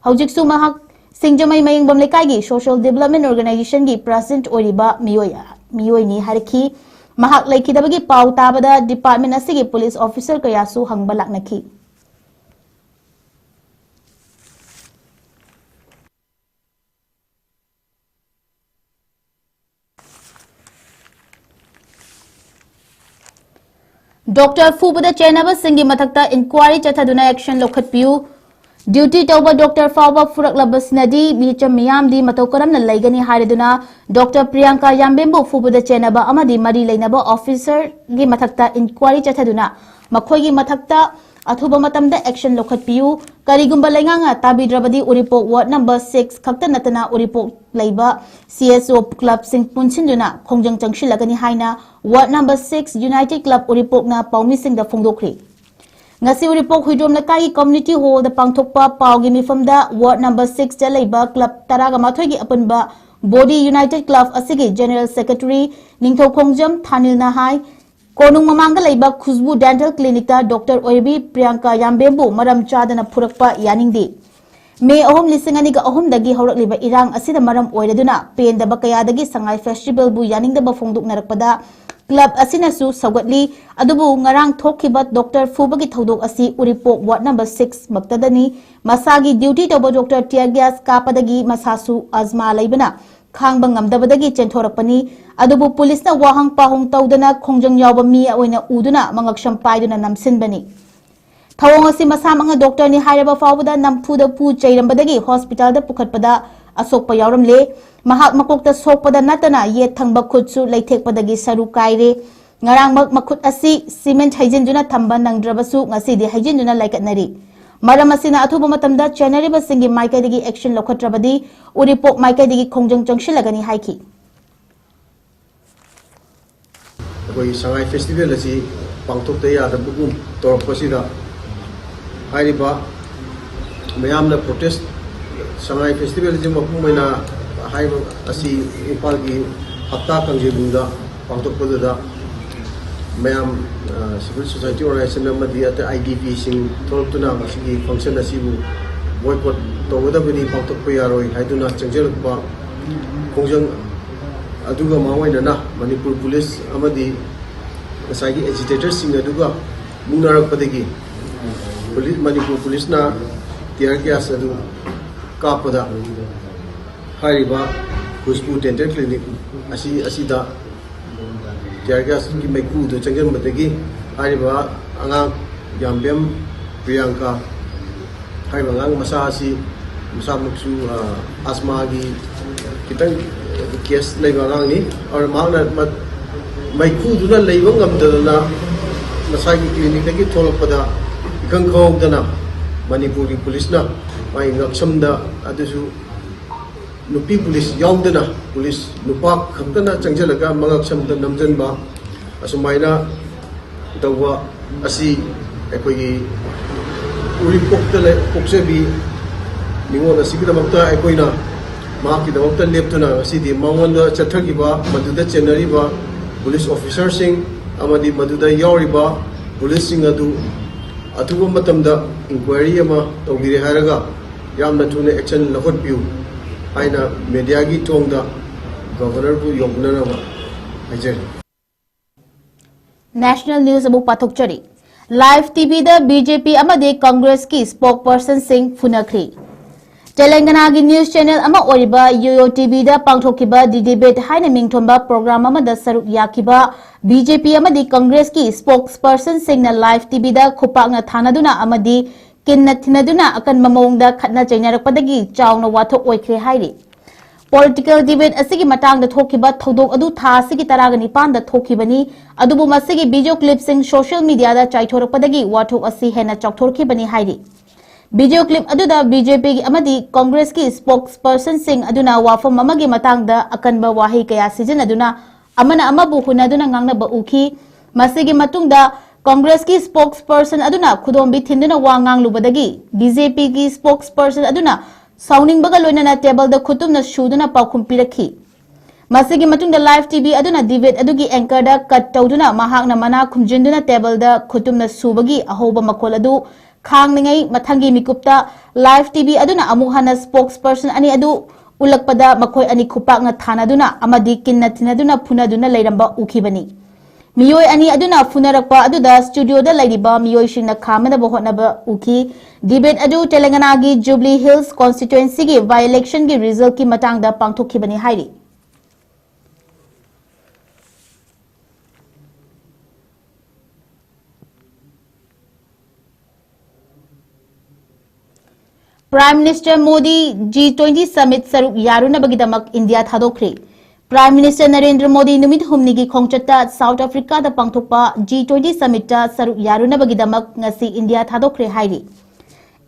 ꯍꯧꯖꯤꯛꯁꯨ ꯃꯍꯥꯛ ꯁꯤꯡꯖꯃꯩ ꯃꯌꯦꯡꯕꯝ ꯂꯩꯀꯥꯏꯒꯤ ꯁꯣꯁꯤꯌꯦꯜ ꯗꯤꯕꯦꯂꯞꯃꯦꯟ ꯑꯣꯔꯒꯅꯥꯏꯖꯦꯁꯟꯒꯤ ꯄ꯭ꯔꯦꯁꯤꯗꯦꯟꯠ ꯑꯣꯏꯔꯤꯕ ꯃꯤꯑꯣꯏ, ꯃꯤꯑꯣꯏꯅꯤ ꯍꯥꯏꯔꯛꯈꯤ꯫ ꯃꯍꯥꯛ ꯂꯩꯈꯤꯗꯕꯒꯤ ꯄꯥꯎ ꯇꯥꯕꯗ department ꯑꯁꯤꯒꯤ police officer ꯀꯌꯥꯁꯨ ꯍꯪꯕ ꯂꯥꯛꯅꯈꯤ꯫ Doctor ꯐꯨꯕꯗ ꯆꯦꯟꯅꯕꯁꯤꯡꯒꯤ ꯃꯊꯛꯇ inquiry ꯆꯠꯊꯗꯨꯅ action ꯂꯧꯈꯠꯄꯤꯌꯨ꯫ Duty ꯇꯧꯕ doctor ꯐꯥꯎꯕ ꯐꯨꯔꯛꯂꯕꯁꯤꯅꯗꯤ ꯃꯤꯆꯝ ꯃꯤꯌꯥꯝꯗꯤ ꯃꯇꯧ ꯀꯔꯝꯅ ꯂꯩꯒꯅꯤ ꯍꯥꯏꯔꯗꯨꯅ doctor ꯄ꯭ꯔꯤꯌꯥꯡꯀꯥ ꯌꯥꯝꯕꯦꯝꯕꯨ ꯐꯨꯕꯗ ꯆꯦꯟꯅꯕ ꯑꯃꯗꯤ ꯃꯔꯤ ꯂꯩꯅꯕ officerꯒꯤ ꯃꯊꯛꯇ inquiry ꯆꯠꯊꯗꯨꯅ ꯃꯈꯣꯏꯒꯤ ꯃꯊꯛꯇ ꯑꯊꯨꯕ ꯃꯇꯝꯗ action ꯂꯧꯈꯠꯄꯤꯌꯨ꯫ ꯀꯔꯤꯒꯨꯝꯕ ꯂꯩꯉꯥꯛꯅ ꯇꯥꯕꯤꯗ꯭ꯔꯕꯗꯤ ꯎꯔꯤꯄꯣꯛ ward number six ꯈꯛꯇ ꯅꯠꯇꯅ ꯎꯔꯤꯄꯣꯛ ꯂꯩꯕ C S O clubꯁꯤꯡ ꯄꯨꯟꯁꯤꯟꯗꯨꯅ ꯈꯣꯡꯖꯪ ꯆꯪꯁꯤꯜꯂꯒꯅꯤ ꯍꯥꯏꯅ ward number six United Club ꯎꯔꯤꯄꯣꯛꯅ ꯄꯥꯎꯃꯤꯁꯤꯡꯗ ꯐꯣꯡꯗꯣꯛꯈ꯭ꯔꯤ꯫ ꯉꯁꯤ ꯎꯔꯤꯄꯣꯛ ꯍꯨꯏꯗ꯭ꯔꯣꯝ ꯂꯩꯀꯥꯏꯒꯤ community hallꯗ ꯄꯥꯡꯊꯣꯛꯄ ꯄꯥꯎꯒꯤ ꯃꯤꯐꯝꯗ ward number sixꯇ ꯂꯩꯕ club ꯇꯔꯥꯒ ꯃꯥꯊꯣꯏꯒꯤ ꯑꯄꯨꯟꯕ body United Club ꯑꯁꯤꯒꯤ general secretary ꯅꯤꯡꯊꯧꯈꯣꯡꯖꯝ ꯊꯥꯅꯤꯜꯅ ꯍꯥꯏ, ꯀꯣꯅꯨꯡ ꯃꯃꯥꯡꯗ ꯂꯩꯕ ꯈꯨꯁꯕꯨ dental clinicꯇ doctor ꯑꯣꯏꯕꯤ ꯄ꯭ꯔꯤꯌꯥꯡꯀꯥ ꯌꯥꯝꯕꯦꯝꯕꯨ ꯃꯔꯝ ꯆꯥꯗꯅ ꯐꯨꯔꯛꯄ ꯌꯥꯅꯤꯡꯗꯦ꯫ May ꯑꯍꯨꯝ, ꯂꯤꯁꯤꯡ ꯑꯅꯤꯒ ꯑꯍꯨꯝꯗꯒꯤ ꯍꯧꯔꯛꯂꯤꯕ ꯏꯔꯥꯡ ꯑꯁꯤꯅ ꯃꯔꯝ ꯑꯣꯏꯔꯗꯨꯅ ꯄꯦꯟꯗꯕ ꯀꯌꯥꯗꯒꯤ ꯁꯉꯥꯏ festivalꯕꯨ ꯌꯥꯅꯤꯡꯗꯕ ꯐꯣꯡꯗꯣꯛꯅꯔꯛꯄꯗ club ꯑꯁꯤꯅꯁꯨ ꯁꯧꯒꯠꯂꯤ꯫ ꯑꯗꯨꯕꯨ ꯉꯔꯥꯡ ꯊꯣꯛꯈꯤꯕ doctor ꯐꯨꯕꯒꯤ ꯊꯧꯗꯣꯛ ꯑꯁꯤ ꯎꯔꯤꯄꯣꯛ ward number six ꯃꯛꯇꯗꯅꯤ꯫ ꯃꯁꯥꯒꯤ duty ꯇꯧꯕ doctor tear gas ꯀꯥꯞꯄꯗꯒꯤ ꯃꯁꯥꯁꯨ asthma ꯂꯩꯕꯅ ꯈꯥꯡꯕ ꯉꯝꯗꯕꯗꯒꯤ ꯆꯦꯟꯊꯣꯔꯛꯄꯅꯤ꯫ ꯑꯗꯨꯕꯨ policeꯅ ꯋꯥꯍꯪ ꯄꯥꯎꯍꯪ ꯇꯧꯗꯅ ꯈꯣꯡꯖꯪ ꯌꯥꯎꯕ ꯃꯤ ꯑꯣꯏꯅ ꯎꯗꯨꯅ ꯃꯉꯛꯁꯝ ꯄꯥꯏꯗꯨꯅ ꯅꯝꯁꯤꯟꯕꯅꯤ꯫ ꯊꯧꯑꯣꯡ ꯑꯁꯤ ꯃꯁꯥꯃꯛꯅ doctorꯅꯤ ꯍꯥꯏꯔꯕ ꯐꯥꯎꯕꯗ ꯅꯝꯐꯨꯗ ꯐꯨ ꯆꯩꯔꯝꯕꯗꯒꯤ hospitalꯗ ꯄꯨꯈꯠꯄꯗ ꯑꯁꯣꯛꯄ ꯌꯥꯎꯔꯝꯂꯦ꯫ ꯃꯍꯥꯛ ꯃꯀꯣꯛꯇ ꯁꯣꯛꯄꯗ ꯅꯠꯇꯅ ꯌꯦꯠ ꯊꯪꯕ ꯈꯨꯠꯁꯨ ꯂꯩꯊꯦꯛꯄꯗꯒꯤ ꯁꯔꯨ ꯀꯥꯏꯔꯦ꯫ ꯉꯔꯥꯡꯃꯛ ꯃꯈꯨꯠ ꯑꯁꯤ cement ꯍꯩꯖꯤꯟꯗꯨꯅ ꯊꯝꯕ ꯅꯪꯗ꯭ꯔꯕꯁꯨ ꯉꯁꯤꯗꯤ ꯍꯩꯖꯤꯟꯗꯨꯅ ꯂꯥꯏꯀꯠꯅꯔꯤ꯫ ꯃꯔꯝ ꯑꯁꯤꯅ ꯑꯊꯨꯕ ꯃꯇꯝꯗ ꯆꯦꯟꯅꯔꯤꯕꯁꯤꯡꯒꯤ ꯃꯥꯏꯀꯩꯗꯒꯤ action ꯂꯧꯈꯠꯇ꯭ꯔꯕꯗꯤ ꯎꯔꯤꯄꯣꯛ ꯃꯥꯏꯀꯩꯗꯒꯤ ꯈꯣꯡꯖꯪ ꯆꯪꯁꯤꯜꯂꯒꯅꯤ ꯍꯥꯏꯈꯤ꯫ ꯑꯩꯈꯣꯏꯒꯤ ꯁꯉꯥꯏ festival ꯑꯁꯤ ꯄꯥꯡꯊꯣꯛꯇ ꯌꯥꯗꯕꯒꯨꯝ ꯇꯧꯔꯛꯄꯁꯤꯗ, ꯍꯥꯏꯔꯤꯕ ꯃꯌꯥꯝꯅ protest, ꯁꯉꯥꯏ festival ꯑꯁꯤ ꯃꯄꯨꯡ ꯑꯣꯏꯅ ꯍꯥꯏꯕ ꯑꯁꯤ ꯏꯝꯐꯥꯜꯒꯤ ꯍꯞꯇꯥ ꯀꯥꯡꯖꯩꯕꯨꯡꯗ ꯄꯥꯡꯊꯣꯛꯄꯗꯨꯗ ꯃꯌꯥꯝ, ꯑ, civil society organization ꯑꯃꯗꯤ ꯑꯇꯩ I D Pꯁꯤꯡ ꯊꯣꯛꯂꯛꯇꯨꯅ ꯃꯁꯤꯒꯤ function ꯑꯁꯤꯕꯨ boycott ꯇꯧꯒꯗꯕꯅꯤ, ꯄꯥꯡꯊꯣꯛꯄ ꯌꯥꯔꯣꯏ ꯍꯥꯏꯗꯨꯅ ꯆꯪꯁꯤꯜꯂꯛꯄ ꯈꯣꯡꯖꯪ ꯑꯗꯨꯒ ꯃꯔꯨꯑꯣꯏꯅꯅ ꯃꯅꯤꯄꯨꯔ ꯄꯨꯂꯤꯁ ꯑꯃꯗꯤ ꯉꯁꯥꯏꯒꯤ ꯑꯦꯖꯤꯇꯦꯇꯔꯁꯤꯡ ꯑꯗꯨꯒ ꯃꯨꯛꯅꯔꯛꯄꯗꯒꯤ ꯄꯨꯂꯤ-, ꯃꯅꯤꯄꯨꯔ ꯄꯨꯂꯤꯁꯅ ꯇꯤꯌꯔ ꯒ꯭ꯌꯥꯁ ꯑꯗꯨ ꯀꯥꯞꯄꯗ ꯍꯥꯏꯔꯤꯕ ꯈꯨꯁꯕꯨ ꯗꯦꯟꯇꯦꯜ ꯀ꯭ꯂꯤꯅꯤꯛ ꯑꯁꯤ, ꯑꯁꯤꯗ ꯇꯤꯌꯔ ꯒ꯭ꯌꯥꯁꯀꯤ ꯃꯩꯈꯨꯗꯨ ꯆꯪꯁꯤꯟꯕꯗꯒꯤ ꯍꯥꯏꯔꯤꯕ ꯑꯉꯥꯡ ꯌꯥꯝꯕꯦꯝ ꯄ꯭ꯔꯤꯌꯥꯡꯀꯥ ꯍꯥꯏꯔꯤꯕ ꯑꯉꯥꯡ ꯃꯆꯥ ꯑꯁꯤ ꯃꯁꯥꯃꯛꯁꯨ, ꯑ, ꯑꯁꯃꯥꯒꯤ ꯈꯤꯇꯪ ꯀꯦꯁ ꯂꯩꯕ ꯑꯉꯥꯡꯅꯤ꯫ ꯑꯗꯨꯅ ꯃꯍꯥꯛꯅ ꯃ-, ꯃꯩꯈꯨꯗꯨꯅ ꯂꯩꯕ ꯉꯝꯗꯗꯅ ꯃꯁꯥꯒꯤ ꯀ꯭ꯂꯤꯅꯤꯛꯇꯒꯤ ꯊꯣꯛꯂꯛꯄꯗ ꯏꯈꯪ ꯈꯪꯍꯧꯗꯅ ꯃꯅꯤꯄꯨꯔꯒꯤ ꯄꯨꯂꯤꯁꯅ ꯃꯥꯒꯤ ꯉꯛꯁꯝꯗ, ꯑꯗꯨꯁꯨ ꯅꯨꯄꯤ ꯄꯨꯂꯤꯁ ꯌꯥꯎꯗꯅ ꯄꯨꯂꯤꯁ ꯅꯨꯄꯥ ꯈꯛꯇꯅ ꯆꯪꯁꯤꯜꯂꯒ ꯃꯉꯛꯁꯝꯗ ꯅꯝꯁꯤꯟꯕ, ꯑꯁꯨꯃꯥꯏꯅ ꯇꯧꯕ ꯑꯁꯤ ꯑꯩꯈꯣꯏꯒꯤ ꯎꯔꯤꯄꯣꯛꯇ ꯂꯩ-, ꯄꯣꯛꯆꯕꯤ ꯅꯤꯉꯣꯜ ꯑꯁꯤꯒꯤꯗꯃꯛꯇ ꯑꯩꯈꯣꯏꯅ ꯃꯍꯥꯛꯀꯤꯗꯃꯛꯇ ꯂꯦꯞꯇꯨꯅ ꯉꯁꯤꯗꯤ ꯃꯉꯣꯟꯗ ꯆꯠꯊꯈꯤꯕ, ꯃꯗꯨꯗ ꯆꯦꯟꯅꯔꯤꯕ ꯄꯨꯂꯤꯁ ꯑꯣꯐꯤꯁꯥꯔꯁꯤꯡ ꯑꯃꯗꯤ ꯃꯗꯨꯗ ꯌꯥꯎꯔꯤꯕ ꯄꯨꯂꯤꯁꯁꯤꯡ ꯑꯗꯨ ꯑꯊꯨꯕ ꯃꯇꯝꯗ ꯏꯟꯀ꯭ꯋꯥꯏꯔꯤ ꯑꯃ ꯇꯧꯕꯤꯔꯦ ꯍꯥꯏꯔꯒ ꯌꯥꯝꯅ ꯊꯨꯅ ꯑꯦꯛꯁꯟ ꯂꯧꯈꯠꯄꯤꯌꯨ ꯍꯥꯏꯅ ꯃꯦꯗꯤꯌꯥꯒꯤ ꯊꯣꯡꯗ ꯒꯚꯔꯅꯔꯕꯨ ꯌꯧꯅꯅꯕ ꯍꯥꯏꯖꯔꯤ꯫ ꯅꯦꯁꯅꯦꯜ ꯅ꯭ꯌꯨꯁ ꯑꯃꯨꯛ ꯄꯥꯊꯣꯛꯆꯔꯤ꯫ ꯂꯥꯏꯚ ꯇꯤꯚꯤꯗ ꯕꯤꯖꯦꯄꯤ ꯑꯃꯗꯤ ꯀꯪꯒ꯭ꯔꯦꯁꯀꯤ ꯁ꯭ꯄꯣꯛ ꯄꯔꯁꯟꯁꯤꯡ ꯐꯨꯅꯈ꯭ꯔꯤ꯫ ꯇꯦꯂꯪꯒꯅꯥꯒꯤ ꯅ꯭ꯌꯨꯁ ꯆꯦꯅꯦꯜ ꯑꯃ ꯑꯣꯏꯔꯤꯕ ꯌꯣꯌꯣ ꯇꯤꯚꯤꯗ ꯄꯥꯡꯊꯣꯛꯈꯤꯕ ꯗꯤ ꯗꯤꯕꯦꯠ ꯍꯥꯏꯅ ꯃꯤꯡꯊꯣꯟꯕ ꯄ꯭ꯔꯣꯒ꯭ꯔꯥꯝ ꯑꯃꯗ ꯁꯔꯨꯛ ꯌꯥꯈꯤꯕ ꯕꯤꯖꯦꯄꯤ ꯑꯃꯗꯤ ꯀꯪꯒ꯭ꯔꯦꯁꯀꯤ ꯁ꯭ꯄꯣꯛꯁ ꯄꯔꯁꯟꯁꯤꯡꯅ ꯂꯥꯏꯚ ꯇꯤꯚꯤꯗ ꯈꯨꯄꯥꯛꯅ ꯊꯥꯅꯗꯨꯅ ꯑꯃꯗꯤ ꯀꯤꯟꯅ ꯊꯤꯟꯅꯗꯨꯅ ꯑꯀꯟꯕ ꯃꯑꯣꯡꯗ ꯈꯠꯅ ꯆꯩꯅꯔꯛꯄꯗꯒꯤ ꯆꯥꯎꯅ ꯋꯥꯊꯣꯛ ꯑꯣꯏꯈ꯭ꯔꯦ ꯍꯥꯏꯔꯤ꯫ ꯄꯣꯂꯤꯇꯤꯀꯦꯜ ꯗꯤꯕꯦꯠ ꯑꯁꯤꯒꯤ ꯃꯇꯥꯡꯗ ꯊꯣꯛꯈꯤꯕ ꯊꯧꯗꯣꯛ ꯑꯗꯨ ꯊꯥ ꯑꯁꯤꯒꯤ ꯇꯔꯥꯒ ꯅꯤꯄꯥꯟꯗ ꯊꯣꯛꯈꯤꯕꯅꯤ꯫ ꯑꯗꯨꯕꯨ ꯃꯁꯤꯒꯤ ꯚꯤꯗꯤꯑꯣ ꯀ꯭ꯂꯤꯞꯁꯤꯡ ꯁꯣꯁꯤꯌꯦꯜ ꯃꯤꯗꯤꯌꯥꯗ ꯆꯥꯏꯊꯣꯔꯛꯄꯗꯒꯤ ꯋꯥꯊꯣꯛ ꯑꯁꯤ ꯍꯦꯟꯅ ꯆꯥꯎꯊꯣꯔꯛꯈꯤꯕꯅꯤ ꯍꯥꯏꯔꯤ꯫ ꯚꯤꯗꯤꯑꯣ ꯀ꯭ꯂꯤꯞ ꯑꯗꯨꯗ ꯕꯤꯖꯦꯄꯤꯒꯤ ꯑꯃꯗꯤ ꯀꯪꯒ꯭ꯔꯦꯁꯀꯤ ꯁ꯭ꯄꯣꯛꯁ ꯄꯔꯁꯟꯁꯤꯡ ꯑꯗꯨꯅ ꯋꯥꯐꯝ ꯑꯃꯒꯤ ꯃꯇꯥꯡꯗ ꯑꯀꯟꯕ ꯋꯥꯍꯩ ꯀꯌꯥ ꯁꯤꯖꯤꯟꯅꯗꯨꯅ ꯑꯃꯅ ꯑꯃꯕꯨ ꯍꯨꯟꯅꯗꯨꯅ ꯉꯥꯡꯅꯕ ꯎꯈꯤ꯫ ꯃꯁꯤꯒꯤ ꯃꯇꯨꯡꯗ ꯀꯪꯒ꯭ꯔꯦꯁꯀꯤ ꯁ꯭ꯄꯣꯛꯁ ꯄꯔꯁꯟ ꯑꯗꯨꯅ ꯈꯨꯗꯣꯝꯕꯤ ꯊꯤꯟꯗꯨꯅ ꯋꯥ ꯉꯥꯡꯂꯨꯕꯗꯒꯤ ꯕꯤꯖꯦꯄꯤꯒꯤ ꯁ꯭ꯄꯣꯛꯁ ꯄꯔꯁꯟ ꯑꯗꯨꯅ ꯁꯥꯎꯅꯤꯡꯕꯒ ꯂꯣꯏꯅꯅ ꯇꯦꯕꯜꯗ ꯈꯨꯠꯇꯨꯝꯅ ꯁꯨꯗꯨꯅ ꯄꯥꯎꯈꯨꯝ ꯄꯤꯔꯛꯈꯤ꯫ ꯃꯁꯤꯒꯤ ꯃꯇꯨꯡꯗ ꯂꯥꯏꯚ ꯇꯤꯚꯤ ꯑꯗꯨꯅ ꯗꯤꯕꯦꯠ ꯑꯗꯨꯒꯤ ꯑꯦꯡꯀꯔꯗ ꯀꯠ ꯇꯧꯗꯨꯅ ꯃꯍꯥꯛꯅ ꯃꯅꯥ ꯈꯨꯝꯖꯤꯟꯗꯨꯅ ꯇꯦꯕꯜꯗ ꯈꯨꯠꯇꯨꯝꯅ ꯁꯨꯕꯒꯤ ꯑꯍꯧꯕ ꯃꯈꯣꯜ ꯑꯗꯨ ꯈꯥꯡꯂꯤꯉꯩ ꯃꯊꯪꯒꯤ ꯃꯤꯀꯨꯞꯇ ꯂꯥꯏꯚ ꯇꯤꯚꯤ ꯑꯗꯨꯅ ꯑꯃꯨꯛ ꯍꯟꯅ ꯁ꯭ꯄꯣꯛꯁ ꯄꯔꯁꯟ ꯑꯅꯤ ꯑꯗꯨ ꯎꯠꯂꯛꯄꯗ ꯃꯈꯣꯏ ꯑꯅꯤ ꯈꯨꯄꯥꯛꯅ ꯊꯥꯅꯗꯨꯅ ꯑꯃꯗꯤ ꯀꯤꯟꯅ ꯊꯤꯟꯅꯗꯨꯅ ꯐꯨꯅꯗꯨꯅ ꯂꯩꯔꯝꯕ ꯎꯈꯤꯕꯅꯤ꯫ ꯃꯤꯑꯣꯏ ꯑꯅꯤ ꯑꯗꯨꯅ ꯐꯨꯅꯔꯛꯄ ꯑꯗꯨꯗ ꯁ꯭ꯇꯨꯗꯤꯑꯣꯗ ꯂꯩꯔꯤꯕ ꯃꯤꯑꯣꯏꯁꯤꯡꯅ ꯈꯥꯝꯅꯕ ꯍꯣꯠꯅꯕ ꯎꯈꯤ꯫ ꯗꯤꯕꯦꯠ ꯑꯗꯨ ꯇꯦꯂꯪꯒꯅꯥꯒꯤ ꯖꯨꯕꯂꯤ ꯍꯤꯜꯁ ꯀꯣꯟꯁꯇꯤꯇ꯭ꯋꯦꯟꯁꯤꯒꯤ by election ꯒꯤ ꯔꯤꯖꯜꯀꯤ ꯃꯇꯥꯡꯗ ꯄꯥꯡꯊꯣꯛꯈꯤꯕꯅꯤ ꯍꯥꯏꯔꯤ꯫ Prime Minister Modi G twenty Summit ꯁꯔꯨꯛ ꯌꯥꯔꯨꯅꯕꯒꯤꯗꯃꯛ ꯏꯟꯗꯤꯌꯥ ꯊꯥꯗꯣꯛꯈ꯭ꯔꯦ꯫ Prime Minister ꯅꯔꯦꯟꯗ꯭ꯔ ꯃꯣꯗꯤ ꯅꯨꯃꯤꯠ ꯍꯨꯝꯅꯤꯒꯤ ꯈꯣꯡꯆꯠꯇ ꯁꯥꯎꯠ ꯑꯐ꯭ꯔꯤꯀꯥꯗ ꯄꯥꯡꯊꯣꯛꯄ G twenty Summit ꯇ ꯁꯔꯨꯛ ꯌꯥꯔꯨꯅꯕꯒꯤꯗꯃꯛ ꯉꯁꯤ ꯏꯟꯗꯤꯌꯥ ꯊꯥꯗꯣꯛꯈ꯭ꯔꯦ ꯍꯥꯏꯔꯤ꯫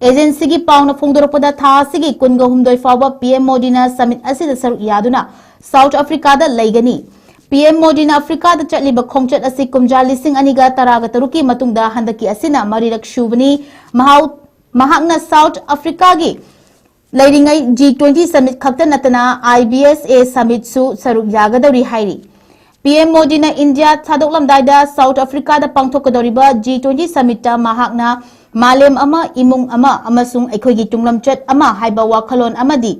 ꯑꯦꯖꯦꯟꯁꯤꯒꯤ ꯄꯥꯎꯅ ꯐꯣꯡꯗꯣꯔꯛꯄꯗ, ꯊꯥ ꯑꯁꯤꯒꯤ ꯀꯨꯟꯒ ꯍꯨꯝꯗꯣꯏ ꯐꯥꯎꯕ ꯄꯤ ꯑꯦꯝ ꯃꯣꯗꯤꯅ ꯁꯃꯤꯠ ꯑꯁꯤꯗ ꯁꯔꯨꯛ ꯌꯥꯗꯨꯅ ꯁꯥꯎꯠ ꯑꯐ꯭ꯔꯤꯀꯥꯗ ꯂꯩꯒꯅꯤ꯫ ꯄꯤ ꯑꯦꯝ ꯃꯣꯗꯤꯅ ꯑꯐ꯭ꯔꯤꯀꯥꯗ ꯆꯠꯂꯤꯕ ꯈꯣꯡꯆꯠ ꯑꯁꯤ ꯀꯨꯝꯖꯥ ꯂꯤꯁꯤꯡ ꯑꯅꯤꯒ ꯇꯔꯥꯒ ꯇꯔꯨꯛꯀꯤ ꯃꯇꯨꯡꯗ ꯍꯟꯗꯛꯀꯤ ꯑꯁꯤꯅ ꯃꯔꯤꯔꯛ ꯁꯨꯕꯅꯤ꯫ ꯃꯍꯥꯎ-, ꯃꯍꯥꯛꯅ ꯁꯥꯎꯠ ꯑꯐ꯭ꯔꯤꯀꯥꯒꯤ ꯂꯩꯔꯤꯉꯩ G twenty Summit ꯈꯛꯇ ꯅꯠꯇꯅ I B S A Summit ꯁꯨ ꯁꯔꯨꯛ ꯌꯥꯒꯗꯧꯔꯤ ꯍꯥꯏꯔꯤ꯫ ꯄꯤ ꯑꯦꯝ ꯃꯣꯗꯤꯅ ꯏꯟꯗꯤꯌꯥ ꯊꯥꯗꯣꯛꯂꯝꯗꯥꯏꯗ ꯁꯥꯎꯠ ꯑꯐ꯭ꯔꯤꯀꯥꯗ ꯄꯥꯡꯊꯣꯛꯀꯗꯧꯔꯤꯕ G twenty Summit ꯇ ꯃꯍꯥꯛꯅ "ꯃꯥꯂꯦꯝ ꯑꯃ, ꯏꯃꯨꯡ ꯑꯃ ꯑꯃꯁꯨꯡ ꯑꯩꯈꯣꯏꯒꯤ ꯇꯨꯡꯂꯝꯆꯠ ꯑꯃ" ꯍꯥꯏꯕ ꯋꯥꯈꯜꯂꯣꯟ ꯑꯃꯗꯤ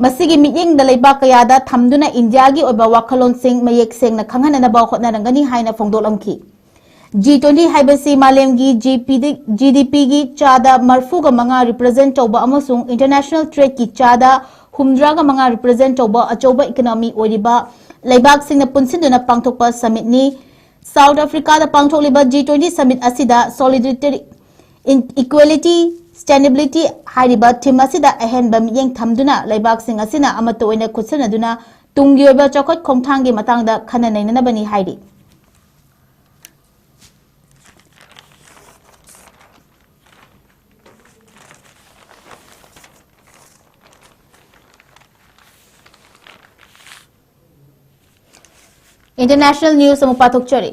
ꯃꯁꯤꯒꯤ ꯃꯤꯠꯌꯦꯡꯗ ꯂꯩꯕꯥꯛ ꯀꯌꯥꯗ ꯊꯝꯗꯨꯅ ꯏꯟꯗꯤꯌꯥꯒꯤ ꯑꯣꯏꯕ ꯋꯥꯈꯜꯂꯣꯟꯁꯤꯡ ꯃꯌꯦꯛ ꯁꯦꯡꯅ ꯈꯪꯍꯟꯅꯅꯕ ꯍꯣꯠꯅꯔꯝꯒꯅꯤ ꯍꯥꯏꯅ ꯐꯣꯡꯗꯣꯛꯂꯝꯈꯤ꯫ G twenty ꯍꯥꯏꯕꯁꯤ ꯃꯥꯂꯦꯝꯒꯤ G P D, G D P ꯒꯤ ꯆꯥꯗ ꯃꯔꯐꯨꯒ ꯃꯉꯥ represent ꯇꯧꯕ ꯑꯃꯁꯨꯡ international trade ꯀꯤ ꯆꯥꯗ ꯍꯨꯝꯗ꯭ꯔꯥꯒ ꯃꯉꯥ represent ꯇꯧꯕ ꯑꯆꯧꯕ economy ꯑꯣꯏꯔꯤꯕ ꯂꯩꯕꯥꯛꯁꯤꯡꯅ ꯄꯨꯟꯁꯤꯟꯗꯨꯅ ꯄꯥꯡꯊꯣꯛꯄ summit ꯅꯤ꯫ ꯁꯥꯎꯠ ꯑꯐ꯭ꯔꯤꯀꯥꯗ ꯄꯥꯡꯊꯣꯛꯂꯤꯕ G twenty Summit ꯑꯁꯤꯗ solidarity, in-, equality, sustainability ꯍꯥꯏꯔꯤꯕ theme ꯑꯁꯤꯗ ꯑꯍꯦꯟꯕ ꯃꯤꯠꯌꯦꯡ ꯊꯝꯗꯨꯅ ꯂꯩꯕꯥꯛꯁꯤꯡ ꯑꯁꯤꯅ ꯑꯃꯠꯇ ꯑꯣꯏꯅ ꯈꯨꯠꯁꯝꯅꯗꯨꯅ ꯇꯨꯡꯒꯤ ꯑꯣꯏꯕ ꯆꯥꯎꯈꯠ ꯈꯣꯡꯊꯥꯡꯒꯤ ꯃꯇꯥꯡꯗ ꯈꯟꯅ ꯅꯩꯅꯅꯕꯅꯤ ꯍꯥꯏꯔꯤ꯫ International news ꯑꯃꯨꯛ ꯄꯥꯊꯣꯛꯆꯔꯤ꯫